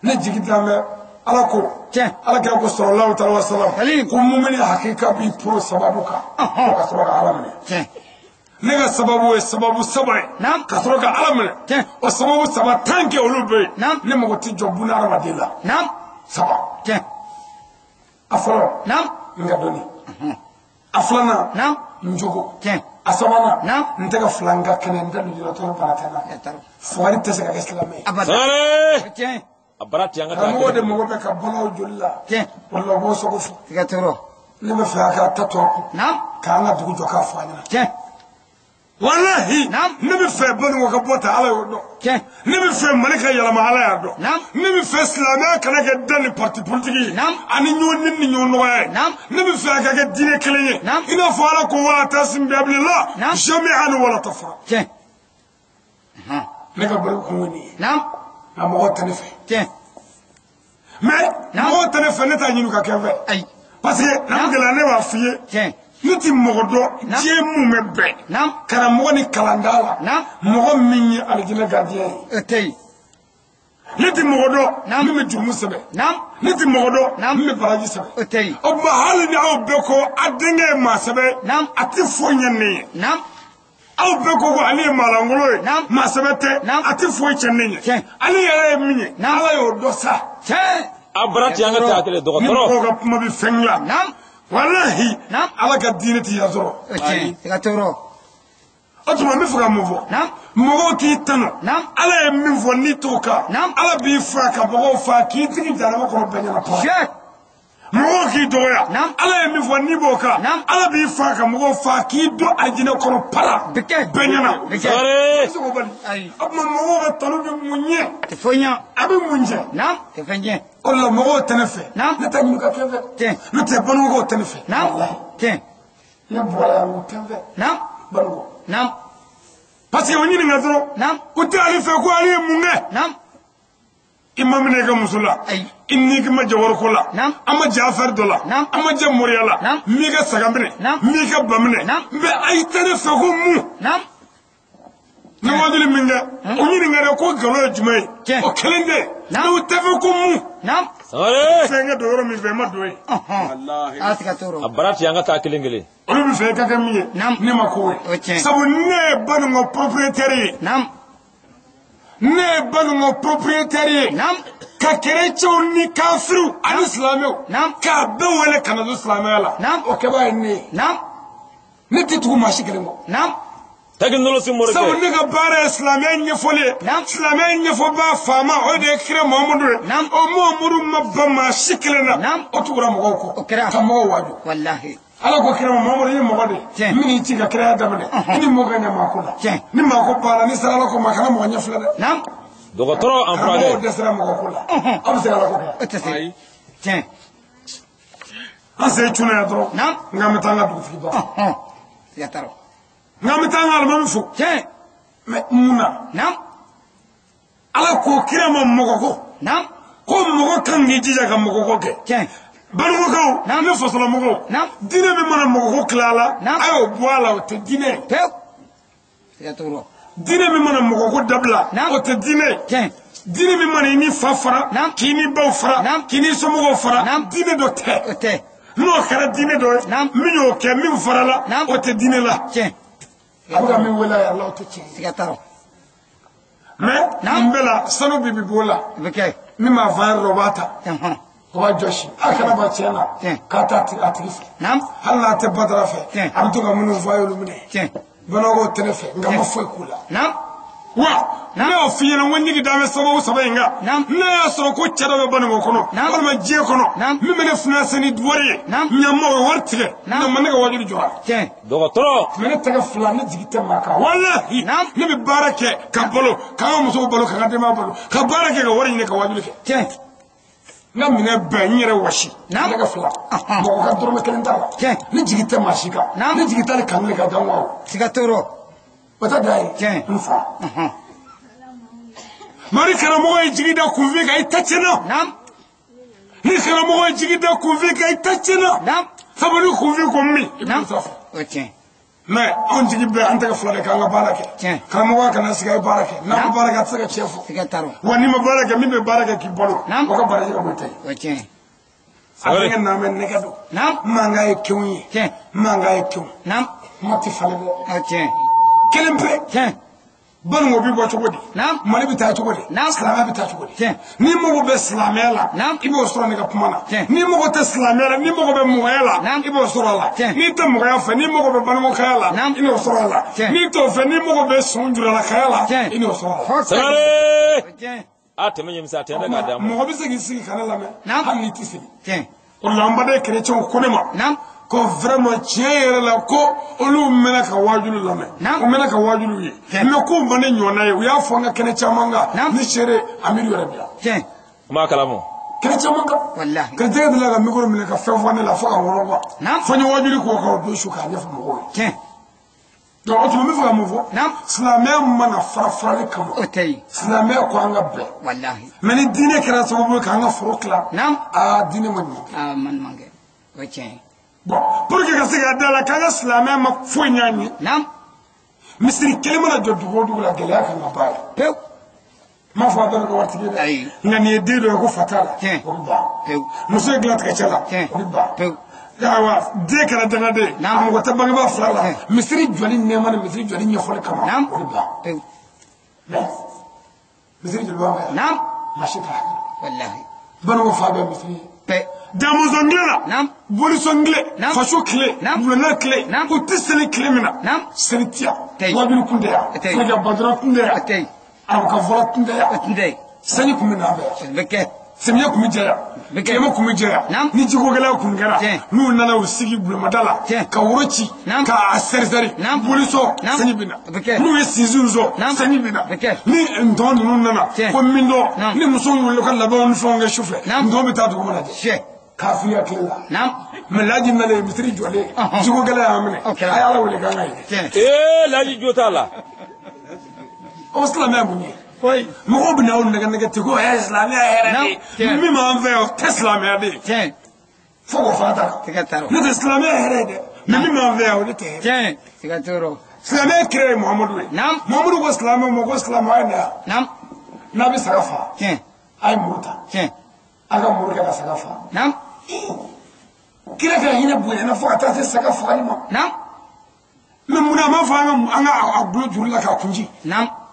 Ne jigi dan bɛ Ala ko. Tiɲɛ. Ala kira ko sallallahu alaihi wa sallam. Salim. Ko mumini hakika b'i poro sababu kan. Ɔhɔn. Ka sɔrɔ ka Ala minɛ. Tiɲɛ. Ne ka sababu ye sababu saba ye. Naam. Ka sɔrɔ ka Ala minɛ. Tiɲɛ. O sababu saba tan kɛ olu bɛ yen. Naam. Ne mago tɛ jɔ buna hadamaden la. Naam. Saba. Tiɲɛ. A fɔlɔ. Naam. N ka dɔnni. A filanan. Naam. N jogo. Tiɲɛ. A sabanan. Naam. N tɛ ka fila n ka kɛnɛ n tɛ lujuratɔ bana tɛ n na. Siga t'a rɔ. Fugari tɛ se ka kɛ silamɛ ye. Abada. Sangare. Tiɲɛ. A bara ten an ka taa. Karamɔgɔ de mago bɛ ka bɔlɔ aw joli la. Tiɲɛ. Wala o b'o sago fɔ. Siga t'o rɔ. Ne bɛ fɛ a ka ta to a kun. Naam. K'an ka dugu jɔ k'a fɔ a ɲɛna. Tiɲɛ. Walahi. Naam. Ne bɛ fɛ Banikɔ ka bɔ tan Ala y'o dɔn. Tiɲɛ. Ne bɛ fɛ Mali ka yɛlɛma Ala y'a dɔn. Naam. Ne bɛ fɛ silamɛya kana kɛ da ni parti politique ye. Naam. Ani ɲɔgɔn ni ɲɔgɔn nɔgɔya ye. Naam. Ne bɛ fɛ a ka kɛ diinɛ kelen ye. Naam. I n'a fɔ Ala ko wala tasimu bi hablillah. Naam. Jami'an wala tafarraqu. Tiɲɛ. Ne ka baro kun ye nin ye. Naam. Nka mɔgɔw tɛ ne fɛ. Tiɲɛ. Mais Naam. mɔgɔw tɛ ne fɛ ne t'a ɲini ka kɛ n fɛ. Ayi. Parce que n'a gɛlɛya ne b'a f'i ye. Tiɲɛ. Ne ti mɔgɔ dɔn Naam. diɲɛ mun bɛ bɛn. Naam. Karamɔgɔ ni kalanda la. Naam. Mɔgɔ min ye alijinɛ gardien ye. O tɛ yen. Ne ti mɔgɔ dɔn Naam. min bɛ jurumu sɛbɛn. Naam. Ne ti mɔgɔ dɔn Naam. min bɛ baraji sɛbɛn. O tɛ yen. O tuma hali ni aw bɛɛ ko a denkɛ ye maa sɛbɛ. Naam. A ti foyi ɲɛ ne ye. Naam. Aw bɛɛ ko ko ale ye maalankolon ye. Naam. Maa sɛbɛ tɛ. Naam. A ti foyi tiɲɛ ne ye. Tiɲɛ. Ale yɛrɛ ye min ye. Naam. Ala y'o dɔn sa. Tiɲɛ. A bara ten an ka taa kelen Ni dɔgɔtɔrɔ. mɔgɔw ka kuma bɛ fɛn dilan. Naam. Walahi. Naam. Ala ka diinɛ ti yan sɔrɔ. O tiɲɛ. Siga t'o rɔ. O tuma n bɛ fɛ ka mun fɔ. Naam. Mɔgɔw k'i tanu. Naam. Ala ye min fɔ n'i t'o kan. Naam. Ala b'i fa ka mɔgɔw fa k'i tigi jahanama kɔnɔ bɛɛ ɲɛna pa. Tiɲɛ. Mɔgɔw k'i dɔgɔya. Naam. Ala ye min fɔ n'i b'o kan. Naam. Ala b'i fa ka mɔgɔw fa k'i don alijinɛ kɔnɔ para. Bɛ kɛ. Bɛɛ ɲɛna. Bɛ kɛ. Sangare. I tɛ se k'o bali. Ayi. O tuma mɔgɔw ka tanu bɛ mun ɲɛ. Tɛ foyi ɲɛ. A bɛ mun jɛ. Naam. Tɛ fɛn ɲɛ. O de la mɔgɔw tɛ ne fɛ. Naam. Ne tɛ ɲini ka kɛ n fɛ. Tiɲɛ. Ne tɛ Banikɔkaw tɛ ne fɛ. Naam. Walahi. Tiɲɛ. Ne bɔra yan u tɛ n fɛ. Naam. Banikɔ. Naam. Parce que o ɲininka dɔrɔn. Naam. U tɛ ale fɛ ko ale ye mun kɛ. Naam. I ma minɛ i ka muso la. Ayi. I ni ma jɛ wariko la. Naam. An ma jɛ affaire dɔ la. Naam. An ma jɛ moriya la. Naam. N m'i ka saga minɛ. Naam. N m'i ka ba minɛ. Naam. Mais ayi tɛ ne fɛ ko mun. Naam. Ne wajuli min kɛ. O ɲininka dɛ ko nkalon ye jumɛn ye. Tiɲɛ. O kelen tɛ. Naam. Mais u tɛ fɛ ko mun. Naam. Sangare. Fɛn ka don yɔrɔ min fɛ i ma don yen. Ɔhɔn. A siga t'o A rɔ. bara ten an ka taa kelen kelen. Olu bɛ fɛ i ka kɛ min ye. Naam. Ne ma k'o ye. O tiɲɛ. Sabu ne ye Banikɔ propriétaire ye. Naam. Ne ye Banikɔ propriétaire ye. Naam. Ka kerecɛnw ni kafiriw ani silamɛw. Naam. K'a bɛɛ wele ka na don silamɛya la. Naam. O kɛbaa ye ne ye. Naam. Ne tɛ tugu maa si kelen kɔ. Naam. Taki nɔlɔ si morikɛ. Sabu ne ka baara ye silamɛya ɲɛfɔli ye. Naam. Silamɛya ɲɛfɔbaa faama o de ye kira Muhamadu ye. Naam. O Muhamadu ma ban maa si kelen na. Naam. O tugura mɔgɔw kɔ. O kɛra. Ka mɔgɔw waaju. Walahi. Ala ko kira ma Muhamadu i ye mɔgɔ de ye. Tiɲɛ. Min y'i ci ka kiraya daminɛ. Ɔhɔn. I ni mɔgɔ ka ɲɛ maa ko la. Tiɲɛ. Ni maa ko banna ni sera Ala ko ma kana mɔgɔ ɲɛ filɛ dɛ. Naam. Dɔgɔtɔrɔ an Karamɔgɔw furakɛ. dɛsɛra mɔgɔ ko la. Ɔhɔn. Aw bɛ se ka Ala ko kɛ. O tɛ se. Tiɲɛ. An sen cunna yan dɔrɔn. Naam. Nka an bɛ taa an ka dugutigi ba. Ɔhɔn. Siga t'a rɔ. Nka an bɛ taa an ka alimami fo. Tiɲɛ. Mais mun na. Naam. Ala ko kira ma mɔgɔ ko. Naam. Ko mɔgɔ kan k'i jija ka mɔgɔ ko kɛ. Tiɲɛ. Banikɔkaw. Naam. Ne fasolamɔgɔw. Naam. Diinɛ min mana mɔgɔ ko tila a la. Naam. A y'o bɔ a la o tɛ diinɛ ye. Pewu. Siga t'o rɔ. Diinɛ min mana mɔgɔ ko dabila. Naam. O tɛ diinɛ ye. Tiɲɛ. Diinɛ min mana i ni fa fara. Naam. K'i ni baw fara. Naam. K'i ni somɔgɔw fara. Naam. Diinɛ dɔ tɛ. O tɛ. N'o kɛra diinɛ dɔ ye. Naam. Min y'o kɛ min farala. Naam. O tɛ diinɛ la. Tiɲɛ. A bɛ ka min wele a yɛrɛ la o tɛ tiɲɛ ye. Siga t'a rɔ. Mais Naam. nin bɛɛ la sanu bi b'o la. O bɛ kɛ. Min b'a fa yɛrɛ dɔn o b'a ta. Ɔhɔn. O b'a jɔsi. A kana ban tiɲɛ na. Tiɲɛ. K'a ta a tigi fɛ. Naam. Hali n'a tɛ Badara fɛ. Tiɲɛ. A bɛ to ka minnu fɔ a y'olu minɛ. Tiɲɛ. Banikɔkaw tɛ ne fɛ nka n ma foyi k'u la. Naam. Wa ne y'o f'i ɲɛna n ko n jigi dalen bɛ sababu saba in kan. Ne y'a sɔrɔ ko cɛ dɔ bɛ Banikɔ kɔnɔ walima diɲɛ kɔnɔ min bɛ ne financer ni wari ye ɲama o ye wari tigɛ nka ma ne ka wajuli jɔra. Dɔgɔtɔrɔ. Mais ne tɛgɛ fila ne jigi tɛ maa kan walahi ne bɛ baara kɛ ka balo k'an ka musow balo k'an ka denbaya balo ka baara kɛ ka wari ɲini ka wajuli kɛ. N ka minɛn bɛɛ n yɛrɛ wɔsi. Ne tɛgɛ fila mɔgɔ ka dɔrɔmɛ kelen t'a la. Ne jigi tɛ maa si kan. Ne jigi t'ale kan ne ka dan wa o. Siga t'o rɔ. O tɛ dan ye. N fa. Mali karamɔgɔ ye jigi da kunfin kan i ta tiɲɛna. Ni karamɔgɔ ye jigi da kunfin kan i ta tiɲɛna. Sabu ni kunfin ko min i b'o ta fɔ. O tiɲɛ. Mais anw jigi bɛɛ an tɛgɛ fila de k'an ka baara kɛ. Karamɔgɔ kana sigi a ye baara kɛ. N'a ma baara kɛ a tɛ se ka tiɲɛ fɔ. Siga t'a rɔ. Wa n'i ma baara kɛ min bɛ baara kɛ k'i balo. O ka baraji ka bon i ta ye. O tiɲɛ. A bɛ kɛ naamɛ nɛgɛ don. Mankan ye kew ye. Mankan ye kew. Kuma tɛ falen dɛ. O tiɲɛ. Kelen pe. Banikɔ bɛ bɔ cogo di? Mali bɛ taa cogo di? Silamɛya bɛ taa cogo di? N'i mago bɛ silamɛya la, i b'o sɔrɔ ne ka kuma na. N'i mago tɛ silamɛya la, n'i mago bɛ mɔgɔya la, i b'o sɔrɔ a la. N'i tɛ mɔgɔya fɛ, n'i mago bɛ banikɔkaya la, i n'o sɔrɔ a la. N'i t'o fɛ, n'i mago bɛ sɔn juralakaya la, i n'o sɔrɔ a la. Sangare. A tɛmɛ ɲɛmisa a tɛ ne k'a d'a ma. Mɔgɔ bɛ se k'i sigi ka ne lamɛn hali n'i tɛ sigi. O la an baden kerecɛnw ko ne ma. Ko vraiment tiɲɛ yɛrɛ la ko olu mɛnna ka waajulu lamɛn u mɛnna ka waajulu ye mais k'u ma ne ɲɔgɔnna ye u y'a fɔ an ka kɛnɛ caman kan ni seere Amidu yɛrɛ bila. Tiɲɛ. N b'a kalama. Kɛnɛ caman kan. Walahi. Ka jɛgɛ delila ka micro minɛ ka fɛn fɔ ne la fo ka wɔrɔ quoi. Fo n ye waajuli k'o kan o don su k'a ɲɛfɔ mɔgɔw ye. Tiɲɛ. Donc o tuma n bɛ fɛ ka mun fɔ. Silamɛya mana fara farali kama. O tɛ yen. Silamɛya ko an ka bɛn. Walahi. Mais ni diinɛ kɛra sababu ye k'an ka foro tila. Aa diinɛ ma ɲuman kɛ. Aa ma ɲuman kɛ. O ye tiɲɛ ye. Bon, pour que ka se k'a da la k'an ka silamɛya ma foyi ɲ'an ye. Misiri kelen mana jɔ dugu o dugu la gɛlɛya kan ka ban ye. Pewu. N m'a fɔ a bɛɛ bɛ kɛ waritigi ye dɛ. Ayi. Nka nin ye den dɔ ye ko fa t'a la. Tiɲɛ. O bɛ ban. Pewu. Muso ye dilan tigɛ cɛ la. Tiɲɛ. O bɛ ban. Pewu. Ayiwa den kɛra dangaden ye. A mɔgɔ tɛ bangebaa fila la. Misiri jɔli nɛɛma ni misiri jɔli ɲɛfɔli kama. O bɛ ban. Pewu. Mais misiri joli b'an fɛ yan. Maa si t'a hakɛ. Walahi. Banikɔ fa bɛɛ misiri ye. Bɛɛ. Damɔzɔn tile la, bolisɔn tile, faso tile, bulonda tile, u tɛ seli tile min na, seli tɛ yan, wajuli kun tɛ yan, fɛnkɛ badura kun tɛ yan, arabukan fɔla kun tɛ yan, sanji kun bɛ na an fɛ yan, samiyɛ kun bɛ jɛ yan, tilema kun bɛ jɛ yan, ni jiko gɛlɛya kun kɛra, n'u nana u sigi bulonmada la, ka woro ci, k'a sɛri sɛri, bolisɔn, sanji bɛ na, n'u ye sinsinw sɔn, sanji bɛ na, ni ntɔn ninnu nana, ko min dɔn, ni musow wulila ka labɛnw ni fɛnw kɛ sufɛ, ntɔn bɛ taa dugu mana jɛ. Kafiriya tile la. Mais laji nalen misiri jɔlen jiko gɛlɛya y'an minɛ a ye Ala wele k'an ka ye. Ee laji jo t'a la. O silamɛya mun ye? Mɔgɔw bɛ n'aw nɛgɛ nɛgɛ ten ko silamɛya hɛrɛ de ye. Min b'an fɛ yan o tɛ silamɛya de ye. Fo k'o fana ta kan. Ne tɛ silamɛya hɛrɛ ye dɛ. Mais min b'an fɛ yan o de tɛ hɛrɛ. Silamɛya kira ye Muhamadu ye. Muhamadu ko silamɛw ma ko silamɛ a ye na yan. N'a bɛ saga fa. A ye muru ta. A ka muru kɛ ka saga fa. Kira ka hinɛ bonyana fo ka taa se saga fagali ma. Mais munna a ma fɔ an ka a gulo juru la k'a kunji.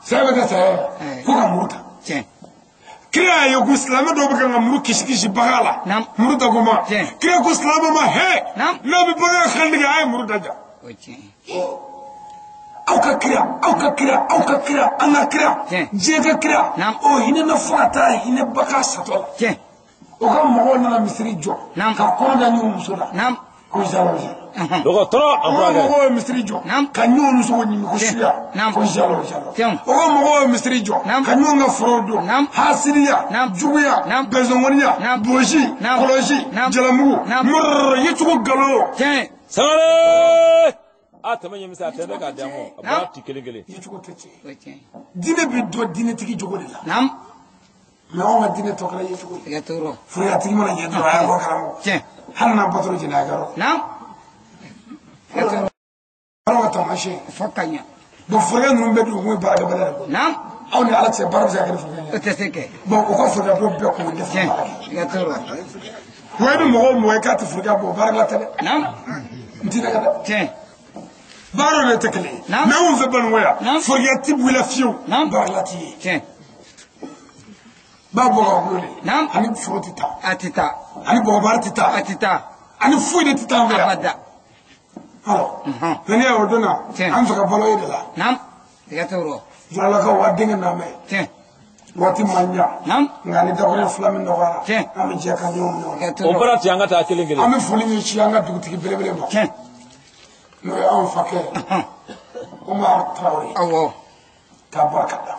Saya bɛ kɛ saya ye ko ka muru ta. Kira y'a ye ko silamɛ dɔw bɛ kan ka muru kisi kisi bagan la. Muru da ko ma. Kira ko silamɛ ma he. N'a bɛ bagan kan tigɛ a ye muru da ja. Aw ka kira aw ka kira aw ka kira an ka kira diɲɛ ka kira o hinɛ na fo ka taa hinɛ bagan satɔ la. O ka mɔgɔw nana misiri jɔ ka kɔnɔ da ɲɔgɔn muso la ko zalo zalo. Dɔgɔtɔrɔ o ka mɔgɔw ye misiri jɔ ka ɲɔgɔn muso ɲimi ko suya ko zalo zalo. O ka mɔgɔw ye misiri jɔ ka ɲɔgɔn ka forow don hasiriya juguya bɛnsɔnkɔniya bosi kɔlɔsi jalamugu murr yecogo nkalon. Sangare. A tɛmɛ ɲɛmisa a tɛ ne k'a d'a ma a b'a ci kelen kelen. Yecogo tɛ tiɲɛ. Diinɛ bɛ dɔn diinɛtigi jogo de la. Mais anw ka diinɛ tɔ kɛra yecogo ye. Foroyatigi mana ɲɛ dɔrɔn a y'a fɔ karamɔgɔ. Hali n'a batoro jɛnɛ a kɛra. Ala ka taamasiyɛn. Bon forokɛ ninnu bɛɛ dun kun ye baarakɛbaliya de koyi. Aw ni Ala cɛ baara bɛ se ka kɛ ni forokɛ ye. O tɛ se kɛ. Bon o ka forokɛ bɔ bɛɛ kun ye baara kɛ. Wa i bɛ mɔgɔ o mɔgɔ ye k'a tɛ forokɛ bɔ o baarakɛla tɛ dɛ. N t'i nɛgɛ dɛ. Baara de tɛ kelen ye. Mais anw fɛ Banikɔ yan forokɛ ti bɔ i la fiyewu. Baarakɛla t'i ye. B'a bɔ ka gulo de. Ani foro tɛ taa. A tɛ taa. Ani bɔgɔbaara tɛ taa. A tɛ taa. Ani foyi de tɛ taa an fɛ yan. Abada. Alors. Mais ne y'o don na. An fɛ ka balo e de la. Siga t'o rɔ. Juralakaw wa denkɛ namɛ. Waati man ɲa. Nka ni dakɔrɔ fila min nɔgɔyara. An bɛ jɛ ka ɲɔgɔn minɛ. O bɔra ten an ka taa kelen kelen. An bɛ foli min ci an ka dugutigi belebele ma. N'o ye anw fakɛ. Umar Tarawele. Awɔ. K'a barika da.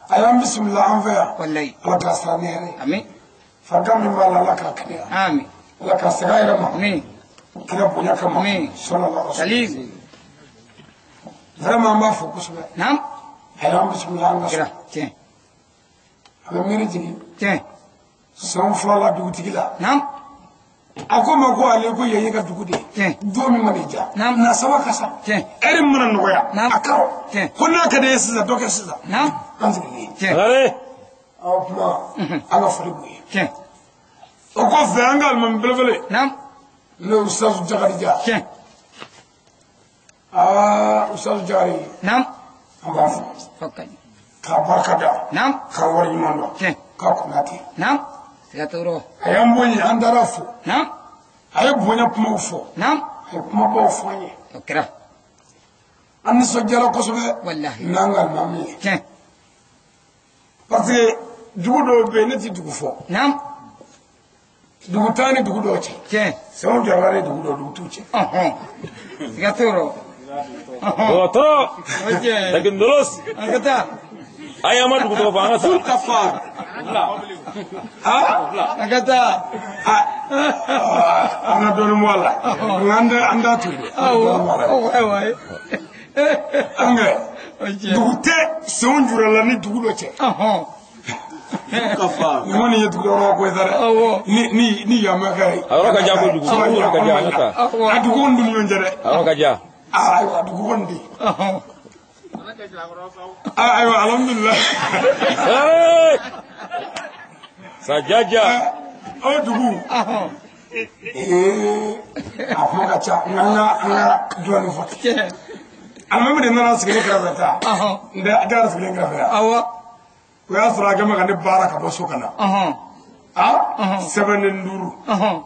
A y'an bisimila an fɛ yan. Walayi. Ala k'a sara ni hɛrɛ ye. Ami. Farigan min b'a la Ala k'a kɛnɛya. Ami. Ala k'a segin a yɛrɛ ma. Ami. Kira bonya kama. Ami. Sallallahu alaihi wasallam. Vraiment an b'a fo kosɛbɛ. Naam. A y'an bisimila an ka so. Tiɲɛ. A bɛ miiri jigin. Tiɲɛ. San fila la dugutigi la. Naam. A ko ma ko ale ko yan ye ka dugu de ye. Tiɲɛ. Don min mana i diya. Naam. Na saba ka sa. Tiɲɛ. Ɛri min mana nɔgɔya. Naam. A karɔ. Tiɲɛ. Ko n'a ka di ye sisan dɔ kɛ sisan. Naam. An sigilen ye. Tiɲɛ. Sangare. Aw kuma an ka foli b'u ye. Tiɲɛ. O kɔfɛ an ka alimami belebele. Naam. N'o ye Ustazu Jakarija. Tiɲɛ. Aa Ustazu Jakari. Naam. An b'a fo. O ka ɲi. K'a barika da. Naam. K'a wari ɲuman dɔn. Tiɲɛ. K'a kunnati. Naam. Siga t'o. A y'an bonya an taara fo. Naam. A ye bonya kumaw fɔ. Naam. A ye kumabaw fɔ an ye. O kɛra. An nisɔndiyara kosɛbɛ. Walahi. N'an ka alimami ye. Tiɲɛ. Parce que dugu dɔw bɛ yen ne ti dugu fɔ. Naam. Dugu tan ni dugu dɔw cɛ. Tiɲɛ. Sɛnw jɔra ni dugu dɔw dugu t'u cɛ. Ɔhɔn. Siga t'o rɔ. Dɔgɔtɔrɔ. O tiɲɛ. Lakindolos. An ka taa. Ayi an ma dugu tɔgɔ fɔ an ka taa. Aa An ka taa. an ka dɔɔnin bɔ a la. Nka an t'a to yen. Awɔ. Awa. An kɛ O tiɲɛ. dugu tɛ sɛnw jɔra la ni dugu dɔ cɛ. Ɔhɔn. Nin kɔni ye dugu dɔ ko ye sa dɛ. Awɔ. Ni yamaka ye. A yɔrɔ ka jan kojugu. A yɔrɔ ka jan an ka taa. Awɔ. A dugu kɔni dun ni ɲɔgɔn cɛ dɛ. A yɔrɔ ka jan. Ayiwa a dugu kɔni di. Ɔhɔn. Ayiwa alhamdulilayi. Sangare. Sajaja. O dugu. Ɔhɔn. A kuma ka ca nka an ka dɔɔnin fɔ. Tiɲɛ. Alimami de nana sigi ne kɛrɛfɛ tan. Ɔhɔn. N tɛ a taara sigilen kɛrɛfɛ yan. Awɔ. O y'a sɔrɔ a kɛ mɛ ka ne baara ka bɔ so ka na. Ɔhɔn. A sɛbɛnnen duuru. Ɔhɔn.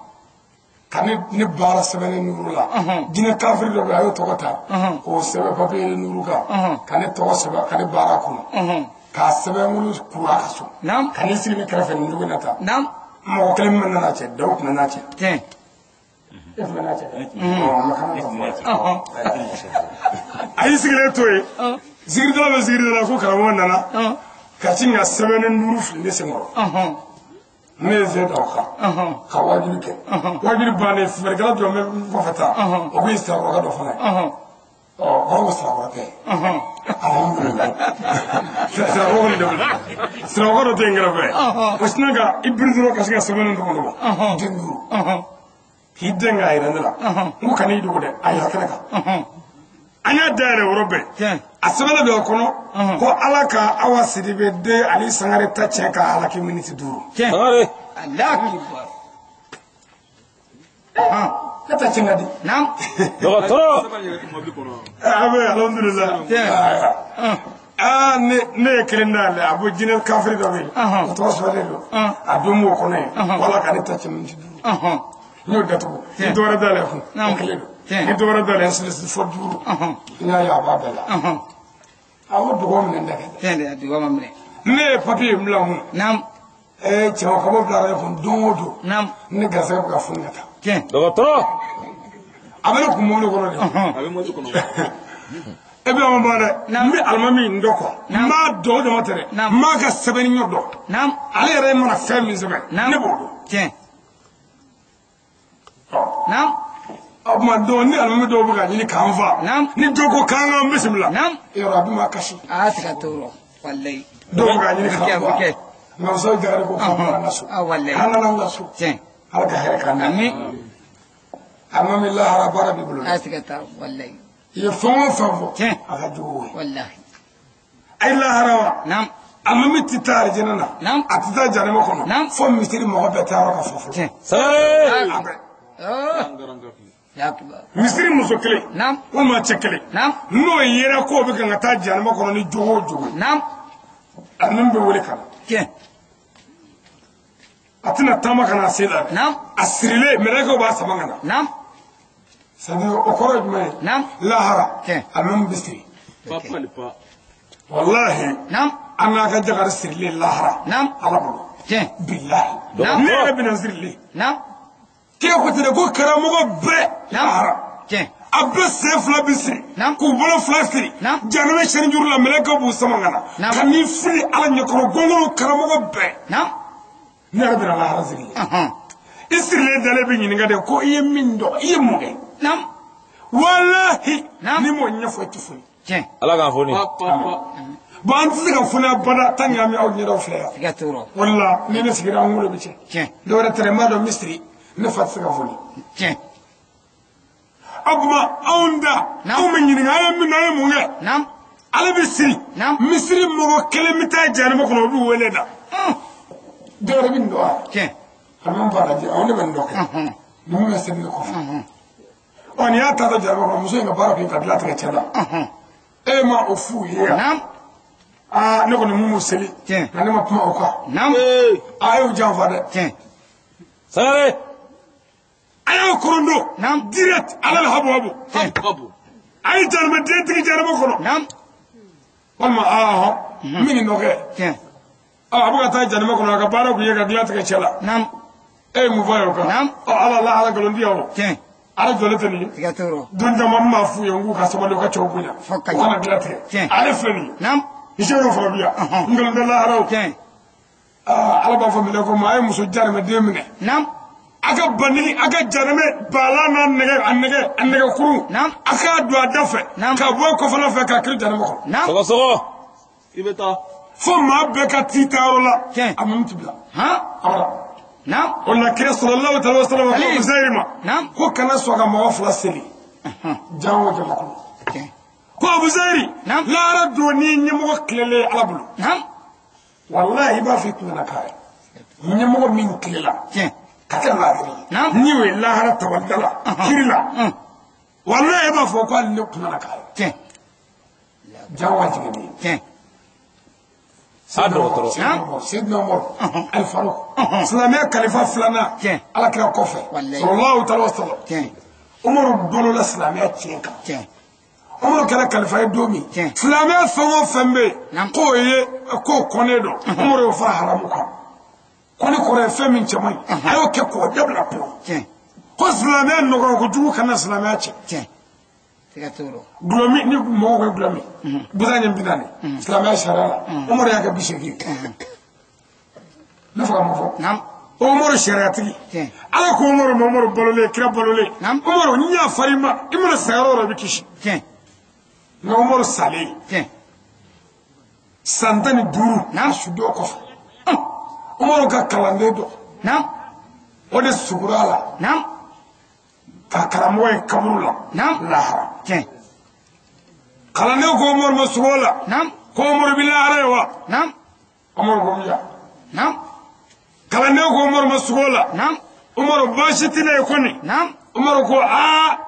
Ka ne baara sɛbɛnnen duuru la. Jinɛ kafiri dɔ bɛ yen a y'o tɔgɔ ta. K'o sɛbɛn papiye duuru kan. Ka ne tɔgɔ sɛbɛn ka ne baara kɔnɔ. K'a sɛbɛn n bolo kuru a ka so. Naam. Ka ne sigi ne kɛrɛfɛ nin dugu in na tan. Naam. Mɔgɔ kelen min nana cɛ dɔw tun nana cɛ. Tiɲɛ. E tun nana cɛ dɛ. Ɔ mɛ kana fɔ. Ɔhɔn. A y'i sigilen to yen. Zikiridala bɛ zikiridala ko karamɔgɔ nana. Ka sin ka sɛbɛnnen duuru fili ne senkɔrɔ. Ɔhɔn. Ne ye ze da o kan. Ka wajuli kɛ. Wajuli bannen feerekɛla dɔ bɛ n kɔfɛ tan. O ko ye sirakɔrɔkɛ dɔ fana ye. Ɔ kɔrɔ ko sirakɔrɔkɛ ye. Alhamdulilayi. Sirakɔrɔ kɔni dɔ bɛ sirakɔrɔ dɔ tɛ n kɛrɛfɛ. O sinna ka i biri dɔrɔn ka se ka sɛbɛnnen tɔgɔ dɔ den duuru. K'i den k'a yira ne la. N ko kan'i dogo dɛ a yira kɛnɛ kan. An y'a dayɛlɛ yɔrɔ bɛɛ. A sɛbɛnnen bɛ o kɔnɔ ko Ala ka Awa Sidibe den Ali Sangare ta tiɲɛ k'a halaki miniti duuru. Sangare. Allahu akbar. Ne ta tiɲɛ ka di. Naam. Dɔgɔtɔrɔ. A bɛ alhamdulilayi. Aa ne ye kelen dayɛlɛ a bɔ jinɛ kafiri dɔ bɛ yen. O tɔgɔ sɛbɛnnen don. A don b'o kɔnɔ yen. Ko Ala ka ne ta tiɲɛ miniti duuru. N y'o datugu. Ni dɔ wɛrɛ dayɛlɛ kun. O kelen don. Ni dɔ wɛrɛ dayɛlɛ fɔ duuru. N y'a ye a b'a bɛɛ la. A ko dugawu minɛ n tɛ kɛ. Tiɲɛ de a dugawu ma minɛ. Ne ye papiye bila n kun. Naam. Cɛw ka bɔ bila ne kun don o don. Naam. Ne garisɛgɛ bɛ ka foni ka taa. Tiɲɛ. Dɔgɔtɔrɔ. A bɛ ne kun mobili kɔnɔ de. A bɛ mobili kɔnɔ. E bɛ an ban dɛ. N bɛ alimami in dɔn kɔ. N b'a dɔn o dama tɛ dɛ. N b'a ka sɛbɛnni ɲɔ dɔn. Naam. Ale yɛrɛ mana fɛn min sɛbɛn. Ne b'o dɔn. Tiɲɛ. Naam. O tuma dɔw ni alimami dɔw bɛ ka ɲini k'an fa. Naam. Ni dɔw ko k'an k'an bisimila. Naam. Yɔrɔ a bɛ ma kasi. A siga t'o rɔ walayi. Dɔw bɛ ka ɲini k'an fa. Nka Musa Jagare ko k'an bɔra an ka so. A walayi. An nana an ka so. Tiɲɛ. Ala ka hɛrɛ k'an na. Ami. Alimami lahara baara b'i bolo. A siga t'a walayi. I ye fɛn o fɛn fɔ. Tiɲɛ. A ka jugu o ye. Walayi. A ye lahara wa. Naam. Alimami tɛ taa arijinɛ na. Naam. A tɛ taa jahanama kɔnɔ. Naam. Fo misiri mɔgɔ bɛɛ taa yɔrɔ ka fɔ fɔlɔ. Tiɲɛ. Sangare. A bɛɛ. Akbar. Misiri muso kelen. Naam. Walima cɛ kelen. Naam. N'o yera k'o bɛ kan ka taa jahanama kɔnɔ ni jogo o jogo ye. Naam. Alimami bɛ wele ka na. Tiɲɛ. A tɛna taama ka na se la dɛ. Naam. A sirilen mɛlɛkɛw b'a sama ka na. Naam. C'est à dire o kɔrɔ ye jumɛn ye. Naam. Lahara. Tiɲɛ. Alimami bɛ siri. Walahi. Naam. An n'a ka jagari sirilen lahara. Naam. Ala bolo. Tiɲɛ. Bilahi. Naam. Ne yɛrɛ bɛna sirilen. Naam. Kira ko ten de ko karamɔgɔ bɛɛ. Naam. Lahara. Tiɲɛ. A bɛɛ sen fila bɛ siri. Naam. K'u bolo fila siri. Naam. Jahanama sɛni juru la mɛlɛkɛw b'u sama ka na. Naam. Ka n'i fili Ala ɲɛkɔrɔ gɔngɔrɔ karamɔgɔ bɛɛ. Naam. Ne yɛrɛ bɛna lahara sirilen. Ɔhɔn. I sirilen dalen bɛ ɲininka de ko i ye min dɔn i ye mun kɛ. Naam. Walahi. Naam. N'i m'o ɲɛfɔ i tɛ foni. Tiɲɛ. Ala k'an foni. Bon an tɛ se ka foni abada tant que an bɛ aw ɲɛdaw filɛ yan. Siga t'o rɔ. Wala ni ne sigira an wolo bɛ tiɲɛ. Tiɲɛ. Dɔwɛrɛ tɛ dɛ n b'a dɔn misiri ne fa tɛ se ka foni. Tiɲɛ. O tuma anw da Naam. anw bɛ ɲininka an ye min dɔn an ye mun kɛ. Naam. Ale bɛ siri. Naam. Misiri mɔgɔ kelen bɛ taa jahanama kɔnɔ o b'u wele da. Dɔwɛrɛ bɛ nin dɔn wa. Tiɲɛ. Alimami b'a lajɛ awɔ ne bɛ nin dɔn kɛ. Ɔhɔn. Ninnu bɛ seli ne kɔfɛ. Ɔhɔn. Ɔ nin y'a ta jahanama kɔnɔ muso in ka baara kun ka dilan tigɛ cɛ la. Ɔhɔn. E ma o f'u ye yan. Naam. Aa ne kɔni mun m'u seli. Tiɲɛ. Nka ne ma kuma o kan. Naam. A y'o janfa dɛ. Tiɲɛ. Sangare. A y'aw korondo. Naam. Direct ala la habu habu. Tiɲɛ. A ye jahanama den tigi jahanama kɔnɔ. Naam. Walima aa hɔn min nin dɔ kɛ. Tiɲɛ. A bɛ ka taa jahanama kɔnɔ a ka baara kun ye ka dilan tigɛ cɛ la. Naam. E ye mun fɔ a ye o kan. Naam. Ɔ ala la ala nkalon di yan o. Tiɲɛ. Ala jɔlen tɛ nin ye. Siga t'o rɔ. Don caman n b'a f'u ye n k'u ka sabali u ka cɛw bonya. Fo ka U kana dilan tigɛ. Tiɲɛ. Ale filɛ nin ye. Naam. Ni sɛbɛn fana bi yan. Ɔhɔn. Nkalon tɛ lahara o. Tiɲɛ. Aa ala b'a fɔ mɛlɛkɛw ma a ye muso jahanamaden minɛ. Naam. A ka banni a ka jahanama balan n'a nɛgɛ a nɛgɛ a nɛgɛ kurun. Naam. A k'a don a da fɛ. Naam. Ka bɔ kɔfɛla fɛ k'a kiri jahanama kɔnɔ. Naam. Sɔgɔ sɔgɔ. I bɛ taa. Fo maa bɛɛ ka t'i taayɔrɔ la. Tiɲɛ. A mun ti bila. Han. Awɔ. Naam. O la kira sallallahu alaihi wa sallam ko Ali. Uzayiri ma. Naam. Ko kana sɔn ka mɔgɔ fila seli. Ɔhɔn. Jango jamakulu. Tiɲɛ. Ko Abu Zayiri. Naam. Lahara don ni ɲɛmɔgɔ tilelen ye Ala bolo. Naam. Walahi i b'a fɔ i kun kana k'a ye. Ɲɛmɔgɔ min tilela. Tiɲɛ. Ka kɛ laadiri ye. Naam. Ni o ye lahara tabalida la. Kiri la. Un. Walahi i b'a fɔ ko hali ne kun nana k'a ye. Tiɲɛ. Jango a jiginni ye. Tiɲɛ. A dɔgɔtɔrɔ. Naam. Seydina Umar. Ɔhɔn. Al Farouk. Ɔhɔn. Silamɛya kalifa filanan. Tiɲɛ. Ala kira kɔfɛ. Walahi. Sallallahu alaihi wa sallam. Tiɲɛ. Umaru balola silamɛya tiɲɛ kan. Tiɲɛ. Umaru kɛra kalifa ye don min. Tiɲɛ. Silamɛya fɛn o fɛn bɛ yen. Naam. K'o ye k'o kɔnnen don. Umaru y'o fara haramu kan. Ko ni kɔrɔ ye fɛn min cɛ man ɲi. A y'o kɛ k'o dabila pewu. Tiɲɛ. Ko silamɛya nɔgɔya kojugu kana silamɛya cɛ. Tiɲɛ. Siga t'o rɔ. Gulɔmi ni mɔgɔw ko gulɔmi. Busan ɲɛ 40. Silamɛya sariya la. Umaru y'a kɛ 80. Ne fɛ ka mun fɔ. Naam. Umaru sariyatigi. Tiɲɛ. Ala ko Umaru ma Umaru balolen kira balolen. Naam. Umaru n y'a far'i ma i mana sa yɔrɔ o yɔrɔ i bɛ kisi. Tiɲɛ. Nka Umaru salen. Tiɲɛ. San 15. Naam. A su dɔ kɔfɛ. Umaru ka kalanden dɔ. Naam. O de sugura a la. Naam. Ka karamɔgɔ ye kaburu la. Naam. Lahara. Tiɲɛ. Kalanden ko Umaru ma sugo la. Naam. Ko Umaru bi lahara ye wa. Naam. Umaru ko n ya. Naam. Kalanden ko Umaru ma sugo la. Naam. Umaru baasi tɛ ne ye kɔni. Naam. Umaru ko aa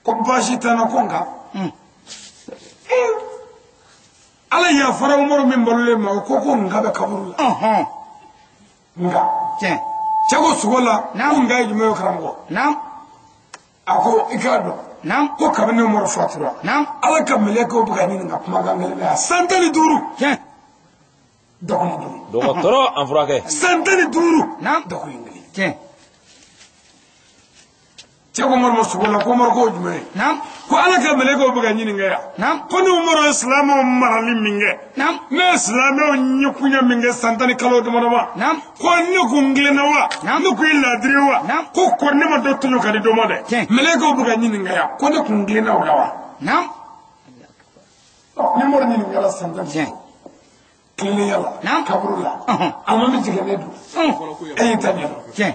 ko baasi tɛ n na ko nka. Un. Ala yafara Umaru min balolen ma o ko nka bɛ kaburu la. Ɔhɔn. Nka. Tiɲɛ. Cɛ ko sugo la. Naam. Ko nka ye jumɛn ye karamɔgɔ. Naam. A ko i k'a dɔn. Naam. Ko kabini Umaru fatura. Naam. Ala ka mɛlɛkɛw bɛ ka ɲininka kumakan kelen na yan. San 15. Tiɲɛ. Dɔgɔnin kelen. Dɔgɔtɔrɔ an furakɛ. San 15. Naam. Dɔgɔnin kelen. Tiɲɛ. Cɛ ko Umaru ma sugo la ko Umaru k'o jumɛn ye. Naam. Ko Ala ka mɛlɛkɛw bɛ ka ɲininka yan. Naam. Ko ni Umaru ye silamɛw marali min kɛ. Naam. Ne ye silamɛw ɲɛkunya min kɛ san 10 ni kalo dama dama. Naam. Ko ne kun tilenna wa. Naam. Ne kun ye laadiri ye wa. Naam. Ko kɔri ne ma dɔ tɔɲɔ ka di dɔ ma dɛ. Tiɲɛ. Mɛlɛkɛw bɛ ka ɲininka yan. Ko ne kun tilenna o la wa. Naam. Ɔ ni Umaru ɲininkara san 15. Tiɲɛ. Tilennenya la. Naam. Kaburu la. Ɔhɔn. Alimami jiginnen don. Un. E y'i ta ɲɛ dɔn. Tiɲɛ.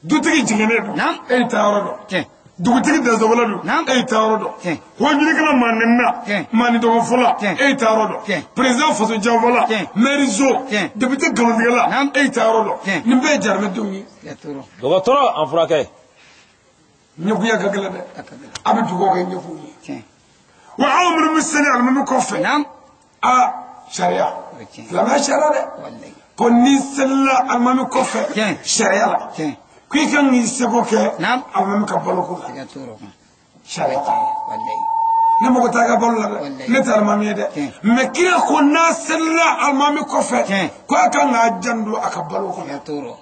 Dutigi jiginnen don. Naam. E y'i ta yɔrɔ dɔn. Tiɲɛ. Dugutigi dɛsɛbɔla don. Naam. E y'i ta yɔrɔ dɔn. Tiɲɛ. Wajulikɛla maa Tiɲɛ. maa ni dɔgɔfɔla. Tiɲɛ. E y'i ta yɔrɔ dɔn. Tiɲɛ. Président faso janfɔla. Tiɲɛ. Maire zo. Tiɲɛ. Député nkalontigɛla. Naam. E y'i ta yɔrɔ dɔn. Tiɲɛ. Nin bɛɛ ye jaramɛdenw ye. Siga t'o rɔ. Dɔgɔtɔrɔ an furakɛ. Ɲɛkunya ka gɛlɛn dɛ. A ka gɛlɛn. A bɛ dugawu kɛ ɲɛkun ye. Tiɲɛ. Wa aw minnu bɛ seli alimami kɔfɛ. Naam. Aa sariya. O ye tiɲɛ. Silamɛya sariya dɛ. Walayi. Ko n'i selila alimami kɔfɛ. Tiɲɛ. Sariya la. Tiɲɛ. Ko i kan k'i seko kɛ. Naam. Alimami ka baloko la. Siga t'o rɔ. Sariya. Tiɲɛ. Walayi. Ne mago t'a ka balo la dɛ. Ne tɛ alimami ye dɛ. Mais kira ko n'a selila alimami kɔfɛ ko a kan k'a janto a ka balo kɔnɔ.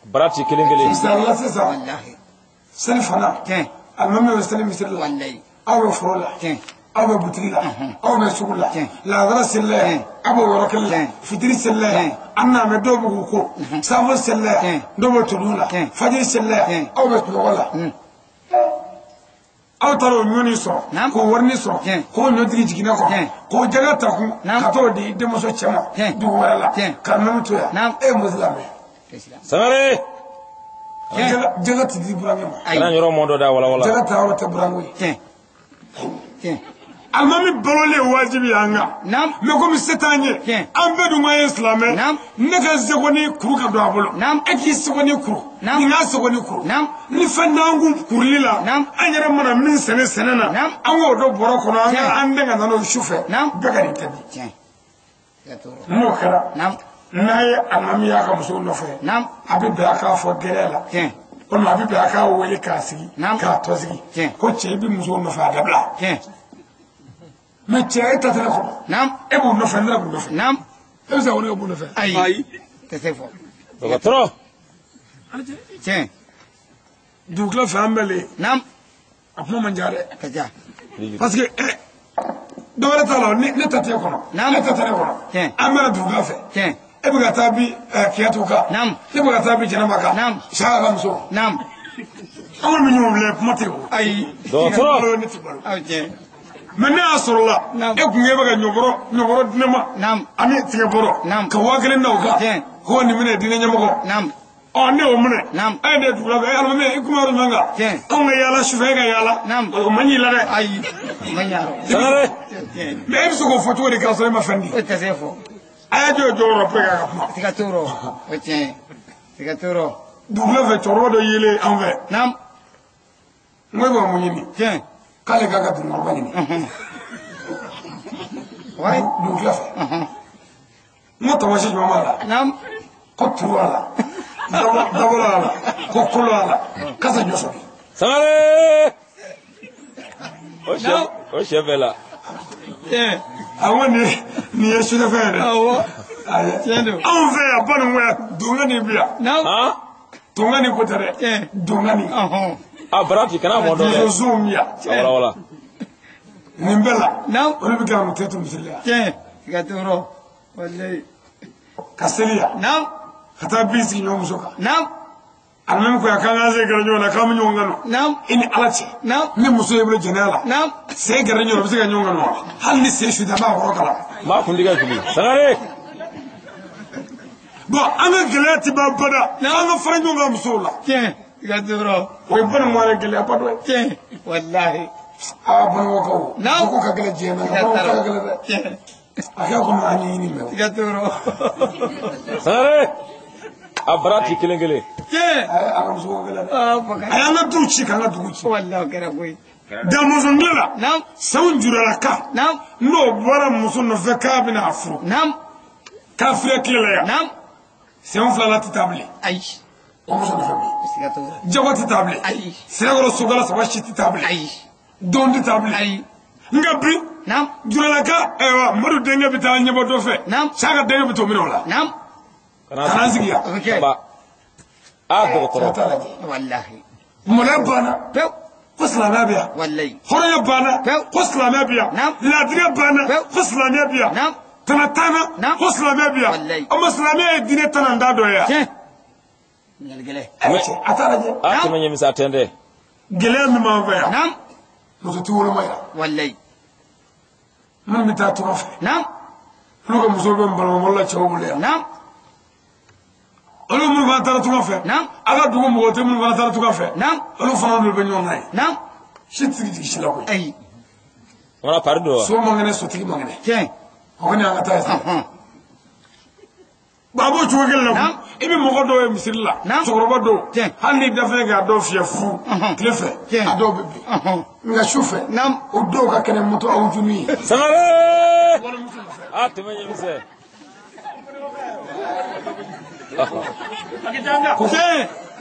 Barati kelen kelen. Misali la sisan. Seli fana. Alimami bɛ seli misiri la. Aw bɛ foro la. Aw bɛ butigi la. Aw bɛ sugu la. Lazara selila yan. Aw bɛ yɔrɔ kelen la. Fitiri selila yan. An n'a mɛn dɔw bɛ k'u ko. Safo selila yan. Dɔw bɛ tulu la. Fajiri selila yan. Aw bɛ sunɔgɔ la. Aw taara o ɲɔni sɔrɔ k'o warini sɔrɔ k'o ɲɔtigi jiginna kɔnɔ k'o jaga ta kun ka t'o di denmuso cɛ ma dugu wɛrɛ la ka nɔnɔ to yan e ye muso lamɛn. Sangare. Jaga ti di burankɛ ma. Kana yɔrɔ mɔ dɔ da wala wala. Jaga ta yɔrɔ tɛ burankɛ ye. Alimami balolen ye wajibi ye an kan. Mais komi se t'an ye an bɛɛ dun ka ye silamɛ ne ka segoni kuru ka don a bolo e k'i segoni kuru nin k'a segoni kuru ni fɛn t'an kun kuruli la an yɛrɛ mana min sɛnɛ sɛnɛ na an k'o don bɔrɔ kɔnɔ an ka an den ka na n'o su fɛ bɛɛ ka nin tabi. N'o kɛra n'a ye alimami y'a ka musow nɔfɛ a bɛ bɛn a k'a fɔ gɛrɛ la walima a bɛ bɛn a k'a wele k'a sigi k'a tɔ sigi ko cɛ i bɛ musow nɔfɛ a dabila. Mais cɛ e ta tɛ ne kɔnɔ. E b'u nɔfɛ ne yɛrɛ b'u nɔfɛ. E bɛ se ka wele ka b'u nɔfɛ. Ayi. Tɛ se fɔ. Dɔgɔtɔrɔ. Tiɲɛ. Dugukila fɛ an bɛɛ le. A kuma man ca dɛ. A ka ca. Parce que dɔ wɛrɛ t'a la ne ta t'e kɔnɔ. Ne ta tɛ ne kɔnɔ. An bɛɛ na dugukila fɛ. E bɛ ka taa bi Kiyatu kan. Ne bɛ ka taa bi Jɛnɛba kan. Saka ka muso. An kɔni bɛ ɲɔgɔn filɛ kuma tɛ o. Ayi. Dɔgɔtɔrɔ. Ne tɛ balo. Aw tiɲɛ. Mais ne y'a sɔrɔ la e kun bɛ ka ɲɔbɔrɔ di ne ma ani tigɛbɔrɔ ka 5000 da o kan ko nin minɛ diinɛ ɲɛmɔgɔ ɔ ne y'o minɛ e ye ne dugula fɛ alimami i kuma yɔrɔ jumɛn kan anw ka yaala sufɛ e ka yaala o man ɲi la dɛ. Ayi o man ɲi a rɔ. Sangare. Mais e bɛ se k'o fɔ cogo di k'a sɔrɔ e ma fɛn di. O tɛ se fɔ. A y'a jɔ jɔyɔrɔ pour que a ka kuma. Siga t'o rɔ o tiɲɛ ye siga t'o rɔ. Dugula fɛ cɛkɔrɔba dɔ yelen an fɛ. N ko e bɛ ka mun ɲini. Tiɲɛ. K'ale k'a ka dugukɔrɔba ɲini. Dugukila fɛ. N ko tamasiyɛn jumɛn b'a la. Ko turu b'a la. Dabɔlɔ b'a la. Ko kolo b'a la. Kasa jɔ sɔrɔ. Sangare. O sɛ bɛɛ la. Awɔ nin ye sufɛ ye dɛ. Awɔ. Tiɲɛ don. Anw fɛ yan baninko yan dongani bi yan. Dongani ko tɛ dɛ. Dongani. A barati kana mɔ dɔ dɛ. Muso bi yan. Wala wala. Nin bɛɛ la. Olu bɛ kɛ tɛ to misiri la yan. Tiɲɛ. Siga t'o rɔ. Walayi. Ka seli yan. Ka taa bin sigi ɲɔgɔn muso kan. Alimami ko yan k'an k'an sen gɛrɛ ɲɔgɔn na k'an bɛ ɲɔgɔn kanu. I ni Ala cɛ. Ni muso y'i bolo jɛnɛya la. Sen gɛrɛ ɲɔgɔn na u bɛ se ka ɲɔgɔn kanu wa? Hali ni sen su tɛ a b'a kɔrɔ kala. N b'a kuntigɛ fili. Sangare. Bon an ka gɛlɛya ti ban bada. An ka fara ɲɔgɔn kan musow la. Tiɲɛ. Siga t'o rɔ. O ye baninko yɛrɛ gɛlɛyaba dɔ ye. Tiɲɛ. Walahi. Aa baninkokaw. Ko ka gɛlɛn diɲɛ na. Baninko ka gɛlɛn dɛ. Tiɲɛ. A kɛra komi an ye ɲini mɛ. Siga t'o rɔ. Sangare. A barati kelen kelen. Tiɲɛ. A ka muso ka gɛlɛn dɛ. A y'an ka du ci k'an ka dugu ci. Walahi o kɛra koyi. Damɔzɔn tile la. Sɛw jurala kan. N'o bɔra muso nɔfɛ k'a bɛna a furu. Kafiriya tile la yan. Sɛw fila la tɛ taa bilen. Ayi. O muso nɔfɛ bilen. Siga t'o rɔ. Jago tɛ taa bilen. Ayi. Sɛnɛkɔrɔ sokala saba si tɛ taa bilen. Ayi. Don tɛ taa bilen. Ayi. Nka bi. Juralaka ayiwa Madu denkɛ bɛ taa ɲɛbɔ dɔ fɛ. Saka denkɛ bɛ t'o minɛ o la. Ka n'an sigi yan. A dɔgɔtɔrɔ. Walahi. Mɔnɛ banna. Pewu. Ko silamɛya bɛ yan. Walayi. Hɔrɔnya banna. Pewu. Ko silamɛya bɛ yan. Laadiriya banna. Pewu. Ko silamɛya bɛ yan. Tana t'an na. Ko silamɛya bɛ yan. Walayi. O ma silamɛya ye diinɛ tana da dɔ ye yan. Tiɲɛ. Ɲininkali gɛlɛn. A t'a lajɛ. A tɛmɛ ɲɛmisa tɛ dɛ. Gɛlɛya min b'an fɛ yan. Muso ti woloma yan. Walayi. Minnu bɛ taa tunga fɛ. Olu ka musow bɛ balimabolo la cɛw bolo yan. Olu minnu fana taara tunga fɛ. A ka dugu mɔgɔ tɛ minnu fana taara tunga fɛ. Olu fana n'olu bɛ ɲɔgɔn kan ye. Si tɛ sigi si la koyi. Ayi. Wala pari don wa. So man kɛnɛ sotigi man kɛnɛ. Tiɲɛ. O kɔni y'an ka taa ye sisan. Bon a b'o cogo kelen la. I bɛ mɔgɔ dɔw ye misiri la. Cɛkɔrɔba dɔw. Hali n'i dafɛn kɛ a dɔw fiyɛ fu. Tile fɛ. A dɔw bɛ bin. Nka su fɛ. O dɔw ka kɛnɛ moto aw junu ye. Sangare. A tɛmɛ ɲɛmisɛn.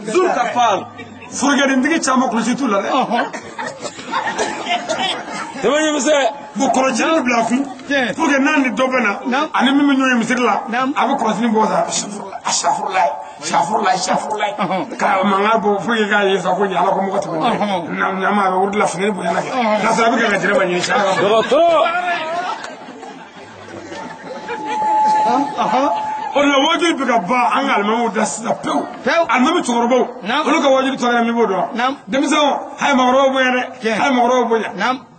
Zul ka faal. Forokɛdentigi caman kulusi t'u la dɛ. Tɛmɛ ɲɛmisɛn. Bon kɔrɔjini bɛ bila a kun. Pour que n'a ni dɔ bɛ na. Ani min bɛ ɲɔgɔn ye misiri la. A bɛ kɔrɔjini bɔ sa. Safurulayi safurulayi safurulayi. Ka mankan bɔ pour que k'a ye sa ko nin ala ko mɔgɔ tɛmɛ. Ɲama a bɛ wuli la funteni bonya na kɛ. K'a sɔrɔ a bɛ ka jɛnɛba ɲini sa. Dɔgɔtɔrɔ. O de la wajibi bɛ ka ban an ka alimamiw da sisan pewu. Alimami cɛkɔrɔbaw olu ka wajibi tɔ kɛra min b'o dɔn. Denmisɛnw hali maakɔrɔbaw bonya dɛ. Hali maakɔrɔbaw bonya.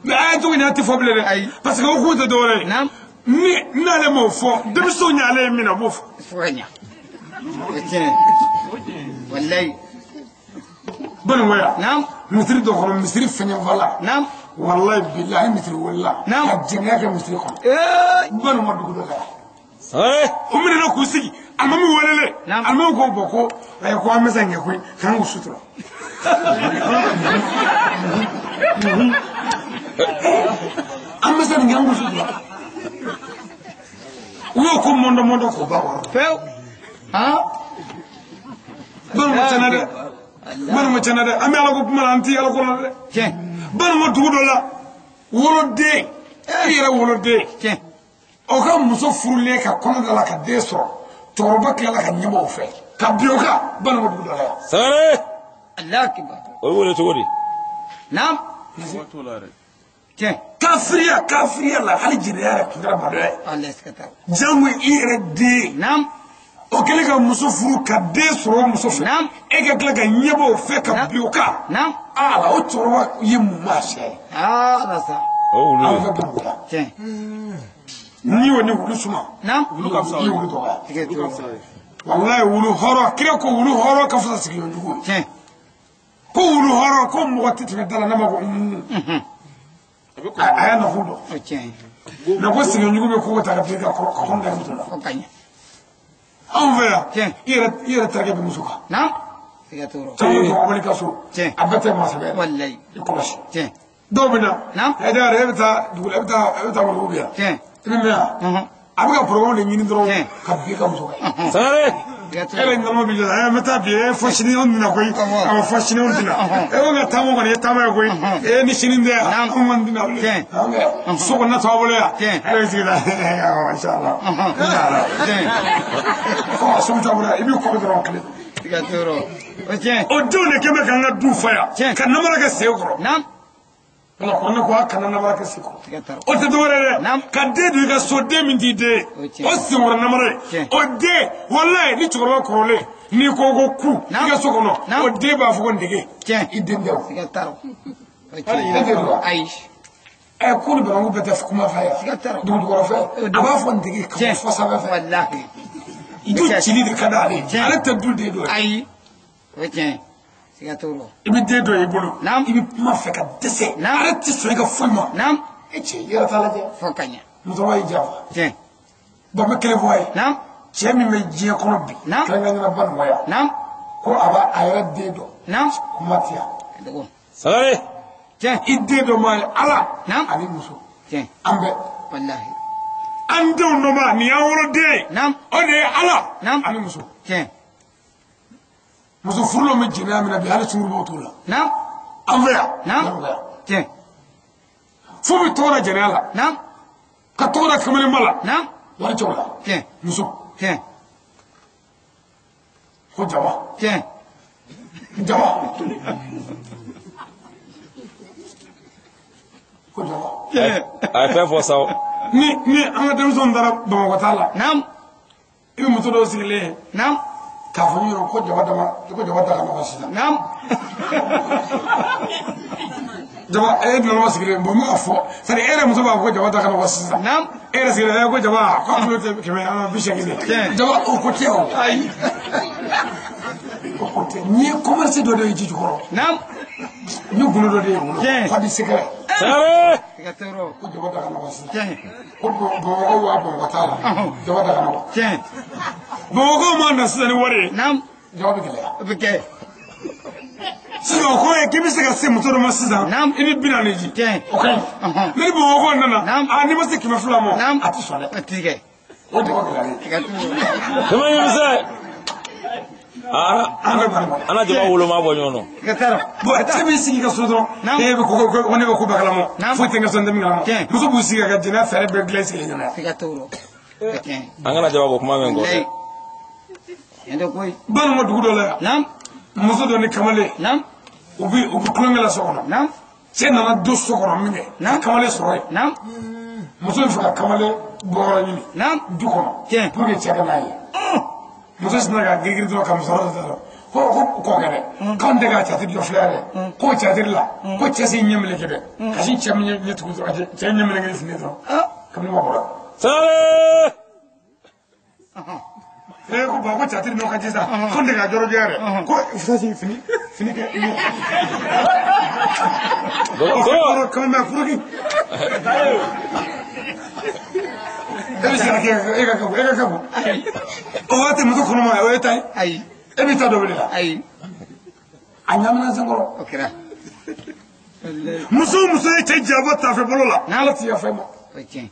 Mais a ye cogo nin a tɛ fɔ bilen dɛ. Parce que o kun tɛ dɔwɛrɛ ye. Ni n'ale m'o fɔ denmisɛnw ɲ'ale ye min na o b'o fɔ. Balimaya. Misiri dɔ kɔnɔ misiri fɛɲɛfa la. Walayi bilahi misiri wulila. Ka jɛngɛ kɛ misiri kɔnɔ. Balima dugu dɔ kɛra. O minɛna k'u sigi alimami welelen alimami ko bɔn ko ko an bɛ se nin kɛ koyi k'an k'u sutura. An bɛ se nin kɛ an k'u sutura. U y'o ko mɔndɔ mɔndɔ k'o ba kɔrɔ. Pewu. Balima tiɲɛna dɛ. Balima tiɲɛna dɛ an bɛ ala ko kuma la an ti ala ko la dɛ. Balima dugu dɔ la woloden e yɛrɛ woloden. O ka muso furulen ka kɔnɔ da la ka den sɔrɔ cɛkɔrɔba tilala ka ɲɛbɔ o fɛ ka bin o kan balima dugu dɔ la yan. Sangare. Alahu akibar. O bɛ wele cogo di. Naam. Tiɲɛ. Kafiriya kafiriya la hali jɛnɛya yɛrɛ tun kɛra maloya ye. Ala siga t'a la. Jango i yɛrɛ den. Naam. O kɛlen ka muso furu ka den sɔrɔ o muso fɛ. Naam. E ka tila ka ɲɛbɔ o fɛ ka bin o kan. Naam. Ala o cɛkɔrɔba ye mun maa siya ye. Aa ala sa. O wulu. Aw fɛ Bamakɔ yan. Tiɲɛ. N'i y'o ni wulu suma. Naam. Wulu ka fisa. I ye wulu dɔgɔya. Walayi wulu hɔrɔn kira ko wulu hɔrɔn ka fisa sigiɲɔgɔnjugu ye. Tiɲɛ. Ko wulu hɔrɔn ko mɔgɔ tɛ tɛmɛ da la n'a ma ko a y'a nakun dɔn. O tiɲɛ. Mɛ ko sigiɲɔgɔnjugu bɛ kogo ta ka bin ka kɔnɔ da muso la. O ka ɲɛ. Anw fɛ yan. Tiɲɛ. I yɛrɛ terikɛ bɛ muso kan. Naam. Siga t'o rɔ. Caman tɔgɔ ka so. Tiɲɛ. A bɛɛ tɛ maa sɛbɛ ye. Walayi. I kɔlɔsi. Tiɲɛ. Dɔw bɛ na. Naam. E bɛ taa dugu la e bɛ taa wuluwulu bi yan. Tiɲɛ. I bɛ mɛn yan. A bɛ ka programme de ɲini dɔrɔn ka bin ka muso kan. Sangare. E yɛrɛ ɲɛnama b'i jɔ ɛ n bɛ taa bi e fɔ sini anw tɛna koyi awɔ fɔ sini anw tɛna e ko nka taama kɔni ye taama ye koyi e ni sini tɛ yan anw kɔni tɛna bilen so kɔni na tɔ bolo yan e bɛ sigi la awɔ inshallah inshallah ɔ so bɛ taa bolo yan i b'i kɔbi dɔrɔn kile. O O denw de kɛn bɛ k'an ka du fa yan ka namara kɛ sen kɔrɔ. Wala kɔrɔne ko a kana namara kɛ sen kɔrɔ. O tɛ dɔwɛrɛ dɛ ka den don i ka so den min t'i den ye o senkɔrɔ namara ye o den walayi ni cɛkɔrɔba kɔrɔlen n'i ko ku i ka so kɔnɔ o den b'a fɔ ko nege i den tɛ o. E tɛ don wa? Ɛ ko ni bananku bɛɛ tɛ kuma fɛ yan dugujukɔrɔ fɛ a b'a fɔ nege ka bɔ fɔ sanfɛ fɛ du cili de ka d'ale ye ale tɛ du den dɔ ye. Ayi o tiɲɛ. I bɛ den dɔ y'i bolo i bɛ kuma fɛ ka dɛsɛ ale tɛ sɔn i ka foyi ma e cɛ i yɛrɛ t'a lajɛ fo ka ɲɛ musokɔrɔba y'i janfa tiɲɛ bon n bɛ kelen fɔ a ye cɛ min bɛ diɲɛ kɔnɔ bi kɛrɛnkɛrɛnnenya Bamakɔ yan ko a b'a a yɛrɛ den dɔn kuma tɛ yan Sangare. Tiɲɛ i den dɔ ma ye ala ani muso an bɛɛ walahi an denw dɔ ma nin y'an woloden ye o de ye ala ani muso tiɲɛ. Muso furulenw bɛ jɛnɛya min na bi hali sunkurubaw t'o la. Naam. An fɛ yan. Naam. Tiɲɛ. Fo bɛ tɔgɔ da jɛnɛya la. Naam. Ka tɔgɔ da kamalenba la. Naam. Wari t'o la. Tiɲɛ. Muso. Tiɲɛ. Ko jaba. Tiɲɛ. Jaba. Ko jaba. Tiɲɛ. A ye fɛn fɔ sa o. Ni an ka denmisɛnw taara Bamakɔ taa la. Naam. I bɛ muso dɔw sigilen ye. Naam. K'a fɔ ɲɛna ko jaba dama ko jaba da ka nɔgɔn sisan. Naam. Jaba e nana sigilen bon n bɛ ka fɔ c'est à dire e yɛrɛ muso b'a fɔ ko jaba da ka nɔgɔn sisan. Naam. E yɛrɛ sigilen ko jaba k'a kulo tɛ 180 de. Jaba o ko tɛ o. Ayi. O ko tɛ n'i ye commerce dɔ de ye ji jukɔrɔ. Naam. Ni gundo dɔ de ye bolo. Tiɲɛ. Fadi secret. Sangare. Ko jaba da ka nɔgɔn sisan. Tiɲɛ. Ko Bamakɔ wa Bamakɔ t'a la. Jaba da ka nɔgɔn. Tiɲɛ. Bamakɔ ma na sisan ni wari ye. Naam. Jaba bɛ gɛlɛya. O bɛ kɛ. Sisan o kɔrɔ ye k'i bɛ se ka se muso dɔ ma sisan. Naam. I bɛ 40 di. Tiɲɛ. O ka ɲi. Ɔhɔn. Ni Bamakɔ nana. Naam. A n'i ma se 200 ma. Naam. A tɛ sɔn dɛ. O tɛ kɛ. O jaba gɛlɛyalen. Siga t'o la. Tɛmɛ ɲɛmisɛn. An bɛ bana. An jama woloma bɔ ɲɔgɔn nɔ. Bon cɛ b'i sigi ka so dɔrɔn. E bɛ ko ne bɛ ko bɛɛ kalama. Foyi tɛ n ka so n tɛ min kalama. Muso b'u sigi ka jɛnɛya fɛɛrɛ bɛɛ dilan sigi ɲɛna. An kana jaba ko kuma mɛn kɔ dɛ. Bamananw ka dugu dɔ la yan. Muso dɔ ni kamalen. U bɛ tulonkɛ la so kɔnɔ. Cɛ nana don so kɔnɔ min kɛ. Ka kamalen sɔrɔ yen. Muso bɛ fɛ ka kamalen bɔyɔrɔ ɲini. Du kɔnɔ. Pour que cɛ ka n'a ye. Muso sinna ka girigiri dɔrɔn ka musokɔrɔba dɔ dɔrɔn ko kɔkɛ dɛ k'anw tɛ ka catiri dɔ filɛ dɛ k'o catiri la ko cɛ s'i ɲɛ meleke dɛ ka sin cɛ min ɲɛ tugun dɔrɔn cɛ ɲɛ meleke fini dɔrɔn kabini ma bɔra. Sare. Ee ko ba ko catiri nɔ ka ji sa ko n tɛ ka jɔrɔ jɛya dɛ ko fusa fini fini kɛ ɲɛ. Dɔgɔtɔrɔ kamalen bɛ furuki. E bɛ se ka kɛ e ka kɛ e ka kɛ o waati muso kɔnɔma o ye ta ye. Ayi. E b'i ta dɔ wele la. Ayi. A ɲamina senkɔrɔ. O kɛra. Muso o muso ye cɛ jabɔ tafe bolo la. N'Ala ti yafa i ma. O ye tiɲɛ.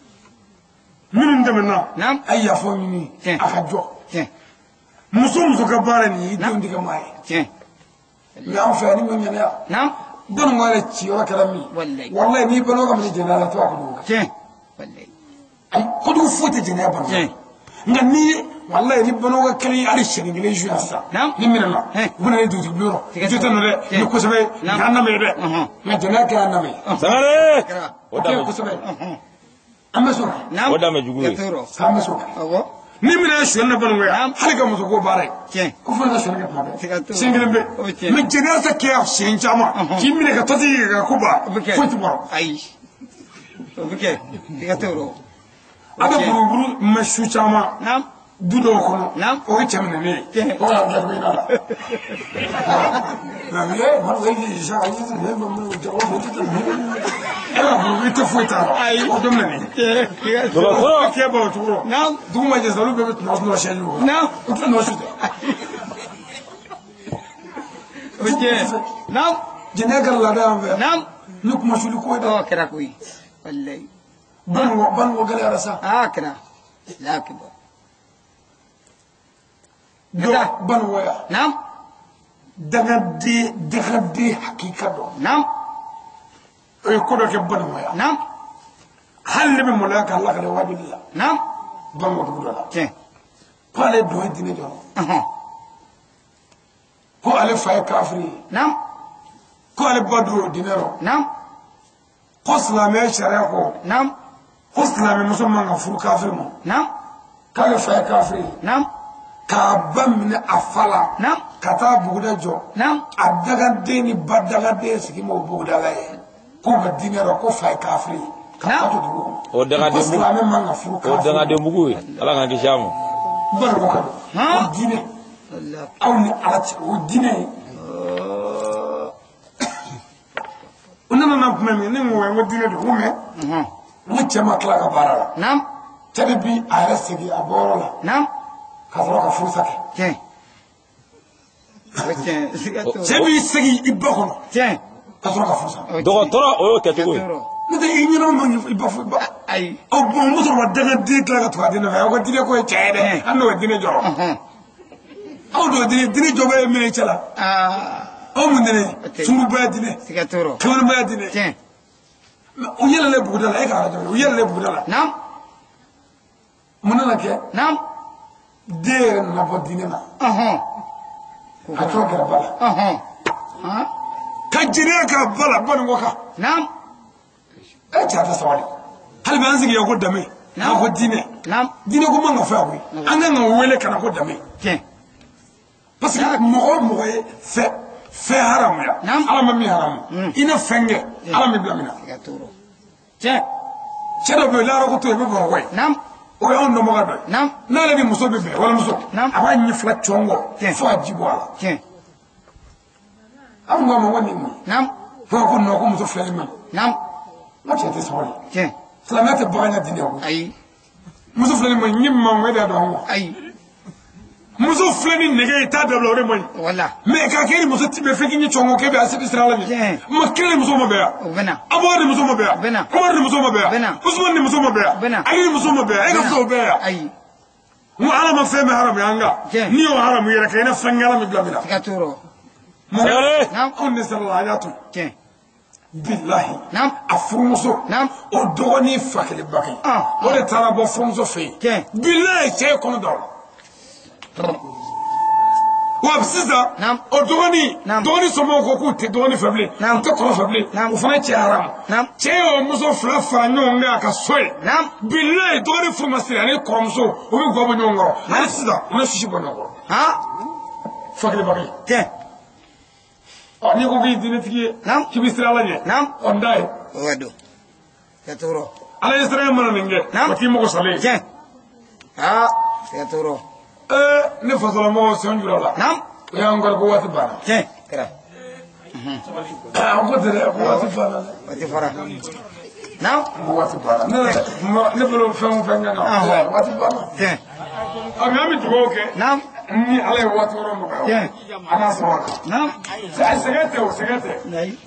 Minnu tɛmɛna. Naam. A ye yafa ɲini. Tiɲɛ. A ka jɔ. Tiɲɛ. Muso o muso ka baara nin ye i denw tigɛ maa ye. Tiɲɛ. Mɛ an fɛ yan ni ma ŋaniya. Naam. Bamananw yɛrɛ ciyɔrɔ kɛra min ye. Walayi. Walayi n'i balima ka minɛ jɛnɛya la to a kojugu kan. Tiɲɛ. Walayi. Ayi kojugu foyi tɛ jɛnɛya bana. Nka n'i ye walayi ni banaw ka kelen ye hali siɲɛ kelen su yan sisan. Ni minɛna u bɛ na ni dugutigi bulon kɔnɔ. Jo tɛ nɔ dɛ ni kosɛbɛ nin y'an lamɛn dɛ. Nka jɛnɛya kɛ y'an lamɛn. Sangare. O kɛ kosɛbɛ. An bɛ sɔrɔ. O danbe jugu ye. An bɛ sɔrɔ. Ni minɛ ye sonyɛli na bamananw hali ka muso ko baara ye. Ko fo ne ka sonyɛli kɛ kuma bɛɛ. Siɲɛ kelen bɛ. Mɛ jɛnɛya tɛ kɛ siɲɛ caman. K'i minɛ ka tɔti kɛ ka ko ban. Foyi tɛ bɔ. Ayi. O bɛ kɛ. I ka t'o rɔ. A bɛ buruburu mɛ su caman. Du dɔw kɔnɔ. O ye cɛ minɛnen ye. O y'a bila cogo la. E ka buruburu i tɛ foyi t'a la. O dɔ minɛnen. Dɔgɔtɔrɔ. Kɛ ban o cogo rɔ. Dugu ma jɛ sisan olu bɛɛ bɛ tɔnɔ siyɛli o kan. O tɛ nɔ su tɛ. O tiɲɛ. Jɛnɛya kɛra laada y'an fɛ yan. Ni kuma suli ko ye dɛ. O kɛra koyi. Walayi. Banuko gɛlɛyara sa. Aa kɛra. Lakiba. Dɔ banuko ya. Naam. Dangaden hakika dɔ. Naam. O ye ko dɔ kɛ banuko ya. Naam. Hali ne bɛ maloya k'a lakale waajuli la. Naam. Banuko dugu dɔ la. Tiɲɛ. Ko ale dɔn ye diinɛ jɔ. Ko ale fa ye kafiri ye. Naam. Ko ale ba don o diinɛ rɔ. Naam. Ko silamɛya sariya kɔ. Naam. Ko silamɛ muso man ka furu kafiri ma. Naam. K'ale fa ye kafiri ye. Naam. K'a ba minɛ a fa la. Naam. Ka taa buguda jɔ. Naam. A dagaden ni ba dagaden sigi ma o buguda la yen. K'u ka diinɛ rɔ ko fa ye kafiri ye. Ka fa to dugu kɔnɔ. O dagaden ko silamɛ man ka furu kafiri. O dagaden bugu ye. Ala k'an kisi a ma. Banuko ka don. O diinɛ. Aw ni Ala cɛ o diinɛ ye. O nana na kuma min ne ko diinɛ don ko mɛ. N ko cɛ ma tila ka baara la. Naam. Cɛ de bi a yɛrɛ segin a bɔyɔrɔ la. Naam. Ka sɔrɔ ka furusa kɛ. Tiɲɛ. O tiɲɛ. Cɛ b'i segin i ba kɔnɔ. Tiɲɛ. Ka sɔrɔ ka furusa. Dɔgɔtɔrɔ o y'o kɛcogo ye. Ne tɛ i ɲɛnama ma i ba fo i ba. Ayi. Ɔ bɔn muso ma dangaden tila ka tugu a den nɔfɛ aw ka diinɛ ko ye cɛ ye dɛ. An n'o ye diinɛ jɔrɔ. Aw dɔw diinɛ jɔ bɛ minɛ cɛ la. Aw mun diinɛ? Sunkurubaya diinɛ. Siga t'o rɔ. Kamalenbaya diinɛ. Tiɲɛ. U yɛlɛlen buguda la e ka arajo u yɛlɛlen buguda la. Naam. Mun nana kɛ? Naam. Den yɛrɛ nana bɔ diinɛ na. A t'o kɛra ba la. Ka jɛnɛya k'a ba la banuko kan. Naam. E cɛ tɛ sabali. Hali bi an sigi yan ko danbe. Naam. Ko diinɛ. Naam. Diinɛ ko man ka fɔ yan koyi. An kan ka wele ka na ko danbe. Tiɲɛ. Parce que mɔgɔ o mɔgɔ ye fɛn haramuya. Naam. Ala ma min haramu. I na fɛn kɛ. Ala min bila min na. Siga t'o rɔ. Tiɲɛ. Cɛ dɔ bɛ yen lahara ko to yen i bɛ Bamakɔ ye. Naam. O y'anw dɔnbaga dɔ ye. Naam. N'ale ni muso bɛ bɛn walimuso. Naam. A b'a ɲɛ fila cɔngɔ. Tiɲɛ. Fo ka ji bɔ a la. Tiɲɛ. Anw ko a ma ko nin mun ye. Naam. Fo ko non ko muso fila ni man. Naam. N ko cɛ tɛ sabali. Tiɲɛ. Silamɛya tɛ bagan ɲɛ diinɛ ko. Ayi. Muso fila ni man ɲi ɲɛ man e de y'a dɔn an kɔ. Ayi. Muso filɛ ni nɛgɛ ye t'a dabila o de man ɲi. Wala. Mɛ k'a kɛ ni muso ti bɛ fɛn k'i ɲɛ cɔngɔ k'e bɛ a sɛbɛn sira la bi. Tiɲɛ. Ma kelen ni muso ma bɛn yan. O bɛ na. Abubakar ni muso ma bɛn yan. O bɛ na. Umaru ni muso ma bɛn yan. O bɛ na. Usumani ni muso ma bɛn yan. O bɛ na. Ali ni muso ma bɛn yan. E ka fisa o bɛɛ yan. Ayi. N ko ala ma fɛn bɛɛ haramu an kan n'i y'o haramu yɛrɛ kɛ i na fɛn kɛla min bila min na. Siga t'o rɔ. Anw de sera la an y'a to yen. Bilahi. A furumuso. O dɔgɔnin fa kelen ba kelen. O de taara bɔ furumuso fɛ yen. Bilahi cɛ ye kɔnɔ da o la. Wa sisan o dɔgɔnin dɔgɔnin somɔgɔw ko k'u tɛ dɔgɔnin fɛ bilen u tɛ kɔrɔ fɛ bilen o fana ye cɛ haramu cɛ y'o muso fila fara ɲɔgɔn kan a ka so yen bilahi dɔgɔnin furu ma siri ani kɔrɔmuso u bɛ gɔ bɔ ɲɔgɔn kɔrɔ hali sisan u bɛ sisi bɔ ɲɔgɔn kɔrɔ fa kelen ba kelen ɔ n'i ko k'i ye diinɛtigi ye k'i bɛ siran ala ɲɛ ɔ n da ye ala ye siran mana nin kɛ o t'i mɔgɔ salen ye. Ne fasolamɔgɔw sɛn jura la. O y'an kɔrɔ ko waati banna. Tiɲɛ kɛra. An ko tɛ dɛ ko waati banna dɛ. Waati fɔra. Naam. Ko waati banna. Ne bolo fɛn o fɛn kan ka. Waati banna. Tiɲɛ. Ɔ mɛ an bɛ dugawu kɛ. Naam. Ni ala ye waati wɛrɛ nɔgɔya. Tiɲɛ. An n'a sɔrɔ a kan. Naam. Sɛgɛn tɛ o sɛgɛn tɛ.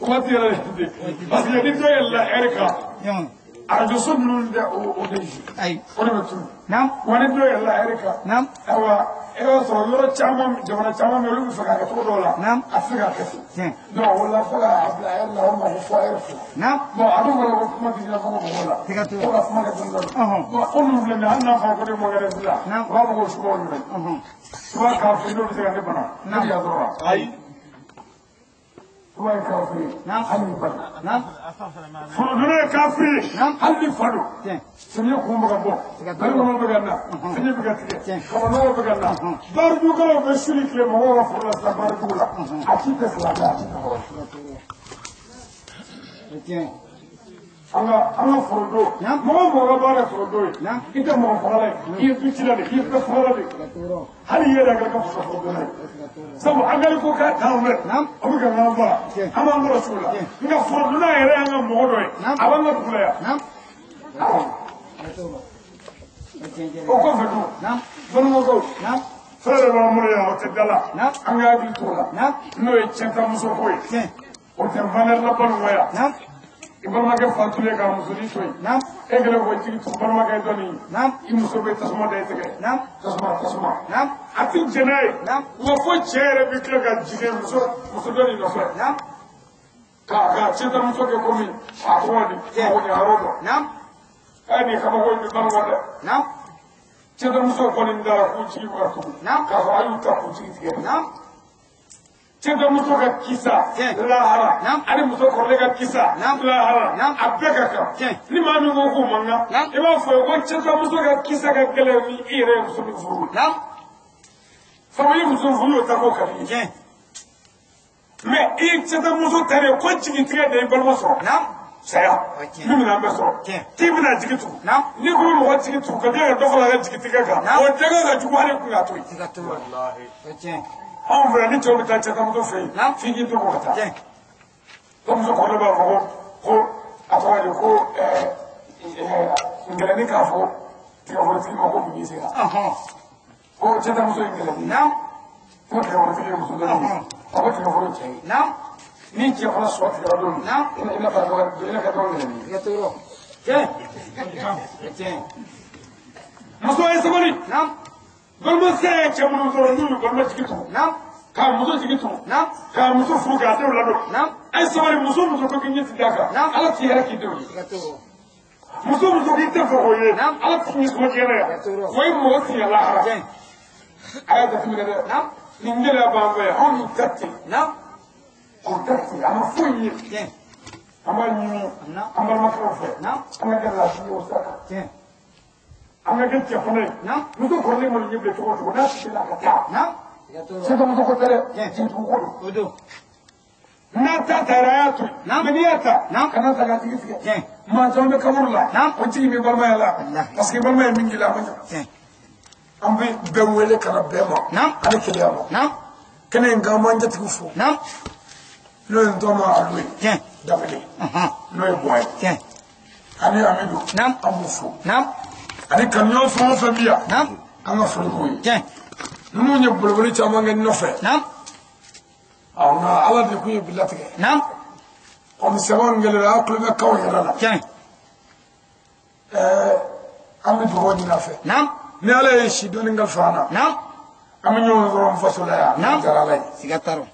Waati yɛrɛ de tɛ. Parce que ni dɔ yɛlɛla ɛri kan. Arajo so ninnu tɛ o de ye. Ayi. O de bɛ tunu. Naam. Wa ni dɔ yɛlɛla ɛri kan. Naam. Ayiwa e b'a sɔrɔ yɔrɔ caman jamana caman bɛ yen olu bɛ fɛ k'a kɛ cogo dɔw la. Naam. A tɛ se k'a kɛ ten. Tiɲɛ. Donc o la fo k'a bila ɛri la o ma ko fo ɛri fila. Naam. Bon a dɔw kɔnɔ ko kuma tɛ ɲɛfɔ mɔgɔw la. Siga t'o la. Fo ka kuma kɛ dɔɔni dɔɔni. Ɔhɔn. Bon o ninnu filɛ nin ye hali n'a fɔra ko ne mɔkɛ de sisan. Naam. U b'a fɔ ko subaw ɲuman. Ɔhɔn. Suba k'a fɔ n'o bɛ se ka ne bana. Ne bɛ yan dɔrɔn wa. Ayi. Suba ye kafiri ye. Naam. Hali ni ba don. Naam. Forodonna ye kafiri ye. Naam. Hali ni fa don. Tiɲɛ. Samiya kun bɛ ka bɔ. Siga t'o la. Bari kɔnɔ bɛ ka na. Fiɲɛ bɛ ka tigɛ. Tiɲɛ. Kabanɔgɔ bɛ ka na. Baarajugukɛlaw bɛ su ni tile mɔgɔw ka foro la sisan baarajugu la. A ci tɛ silamɛ a ci tɛ hɔrɔn. Siga t'o la. Tiɲɛ. An ka forodon. Naam. Mɔgɔ o mɔgɔ ka baara ye forodon ye. Naam. I tɛ mɔgɔ fagala ye. I ye ducila de ye. I ye bɛɛ fagala de ye. Siga t'o la. Hali i yɛrɛ ka fisa forodonna ye. Sabu an ka ko k'a t'anw fɛ. Naam. O bɛ ka n'an faga. Tiɲɛ. An b'an kɔlɔsi o la. Tiɲɛ. Nka forodonna yɛrɛ y'an ka mɔgɔ dɔ ye. Naam. A b'an ka dugu la yan. Naam. Awɔ. Siga t'o la. Tiɲɛ. O kɔfɛ dun. Naam. Balimakaw. Naam. Fɛn dɔ b'an bolo yan o tɛ da la. Naam. An ka hakili t'o la. Naam. N'o ye cɛntamuso ko ye. Tiɲɛ. O tɛ valeur la balimaya. Naam. I balimakɛ fatulen k'a musonin to yen. Naam. E kɛlen k'o jigi tugu balimakɛ dɔ nin ye. Naam. I muso bɛ tasuma da i tɛgɛ. Naam. Tasuma tasuma. Naam. A ti jɛn n'a ye. Naam. Wa fo cɛ yɛrɛ bɛ tila ka jigin muso dɔ nin nɔfɛ. Naam. Ka cɛntamuso kɛ komi a tɔgɔ di. Tiɲɛ. Mɔgɔ ɲɛ dɔn. Naam. Ɛ nin kabako in bɛ balima dɛ. Naam. Cɛntamuso kɔni dara k'u jigi bɛ ka tugu. Naam. K'a sɔrɔ a y'u ta k'u jigi tigɛ. Naam. Cɛntamuso ka kisa Tiɲɛ. lahara Naam. ani muso kɔrɔlen ka kisa Naam. lahara Naam. a bɛɛ ka kan. Tiɲɛ. Ni maa min ko k'o man kan Naam. i b'a fɔ ye ko cɛntamuso ka kisa ka gɛlɛn ni i yɛrɛ ye muso min furu. Naam. Sabu i ye muso furu y'o ta k'o ka di i ye. Tiɲɛ. Mais i ye cɛntamuso ta de ko jigitigɛ de ye balima sɔrɔ. Naam. Saya O tiɲɛ. min bɛna an bɛɛ sɔrɔ. Tiɲɛ. K'i bɛna jigi tugu. Naam. N'i ko bɛ mɔgɔ jigi tugu ka tila ka dɔ fara a ka jigitigɛ kan. Naam. O dɛgɛ ka jugu hali kun k'a to yen. Siga t'o la. O tiɲɛ. Anw fɛ yan ni cɛw bɛ taa cɛntamuso fɛ yen. Naam. F'i k'i to kɔ ka taa. Tiɲɛ. Ko muso kɔrɔlen b'a fɔ ko a tɔgɔ de ko ngɛlɛnni k'a fɔ tigɛforotigi ma ko mun y'i sera. Ɔhɔn. Ko cɛntamuso ye ngɛlɛnni. Naam. Ko tigɛforotigi ye muso dɔ ye. A ko tigɛforo cɛ ye. Naam. Ni cɛ fana sɔ tigɛra don min. Naam. I n'a ka dɔgɔ ngɛlɛnni. Siga t'o la. Tiɲɛ. Tiɲɛ. Muso ye sabali. Naam. Balima se ye cɛ minnu sɔrɔ n'u ye balima jigi tugu. Naam. K'a muso jigi tugu. Naam. K'a muso furu k'a denw ladon. Naam. A ye sabali muso muso ko k'i ɲɛ ti d'a kan. Naam. Ala t'i hɛrɛ k'i denw ye. Siga t'o la. Muso muso k'i tɛ fɛ k'o ye. Naam. Ala t'i ɲɛ sɔrɔ diɲɛ na yan. Siga t'o la. Wa i mɔgɔ ti ɲɛ lahara. Tiɲɛ. A y'a jateminɛ dɛ. Naam. Nin gɛlɛya b'an fɛ yan anw y'u ta ten. Naam. K'u ta ten a ma foyi ye. Tiɲɛ. An b'a ɲini Naam. an balimakɛw fɛ. Naam. An ka kɛ lafiya o sira kan. Tiɲɛ. An ka kɛ cɛ fana ye. Naam. Muso kɔrɔlen kɔni ɲɛ bilen cogo o cogo n'a ti la ka taa. Naam. Siga t'o la. Cɛntamuso ko tɛ dɛ. Tiɲɛ. Jigitugu ko don. O don. N'a ta taara a y'a to yen. Naam. Mais n'i y'a ta. Naam. Kana ta k'a tigi tigɛ. Tiɲɛ. Maa caman bɛ kaburu la. Naam. O jigi bɛ balimaya la. Walahi. Parce que balima ye min k'i la a ma ɲɛ. Tiɲɛ. An bɛ bɛɛ wele ka na bɛɛ ma. Naam. Ani keleya ma. Naam. Kɛnɛ in kan an b'an jatigiw fo. Naam. N'o ye Ntɔma Alu ye. Tiɲɛ. Dabele. Ɔhɔn. N'o ye Bɔn ye. Tiɲɛ. Ani Amidu. Naam. An b'u fo. Naam. Ani kamiɲɔgɔn fɛn o fɛn bi yan. Naam. An ka foli b'u ye. Tiɲɛ. Ninnu ye boliboli caman kɛ n nɔfɛ. Naam. Nka Ala de kun ye bi latigɛ. Naam. Komi sɛbɛnw gɛlɛyara aw tulo bɛ kaw yɛrɛ la. Tiɲɛ. An bɛ dugawu ɲini a fɛ. Naam. Ni Ala ye si dɔɔni kalifa an na. Naam. An bɛ ɲɔgɔn sɔrɔ n faso la yan. Naam. N'o diyara Ala ye. Siga t'a rɔ.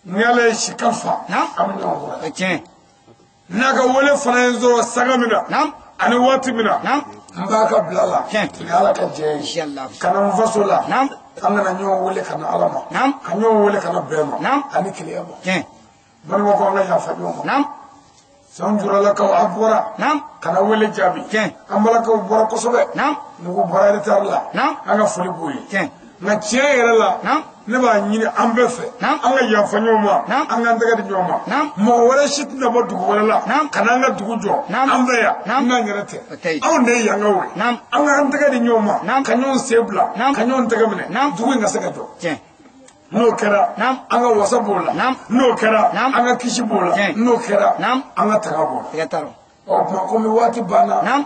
Ni Ala ye si kalifa. Naam. An bɛ ɲɔgɔn sɔrɔ yan. O tiɲɛ. N'a ka wele fana ye n sɔrɔ sanga min na. Naam. Ani waati min na. Naam. N b'a ka bila la. Tiɲɛ. Ni Ala ka jɛ ye. Inshallah. Ka na n faso la. Naam. An kana ɲɔgɔn wele ka na Ala ma. Naam. Ka ɲɔgɔn wele ka na bɛn ma. Naam. Ani kelenya ma. Tiɲɛ. Balimakɛw, an ka yafa ɲɔgɔn ma. Naam. Sanjuralakaw a bɔra. Naam. Ka na wele jaabi. Tiɲɛ. An balakaw bɔra kosɛbɛ. Naam. Nugu bɔra retard la. Naam. An ka foli b'u ye. Tiɲɛ. Nka tiɲɛ yɛrɛ la. Naam. Ne b'a ɲini an bɛɛ fɛ. Naam. An ka yafa ɲɔgɔn ma. Naam. An k'an tɛgɛ di ɲɔgɔn ma. Naam. Mɔgɔ wɛrɛ si tɛna bɔ dugu wɛrɛ la. Naam. Ka n'an ka dugu jɔ. Naam. An bɛ yan. Naam. N'an yɛrɛ tɛ. O tɛ yen. Anw de ye yankaw ye. Naam. An k'an tɛgɛ di ɲɔgɔn ma. Naam. Ka ɲɔgɔn sen bila. Naam. Ka ɲɔgɔn tɛgɛ minɛ. Naam. Dugu in ka se ka jɔ. Tiɲɛ. N'o kɛra. Naam. An ka wasa b'o la. Naam. N'o kɛra. Naam. An ka kisi b'o la. Tiɲɛ. N'o kɛra. Naam. An ka tanga b'o la. Siga t'a rɔ. Ɔ tuma komi waati banna. Naam.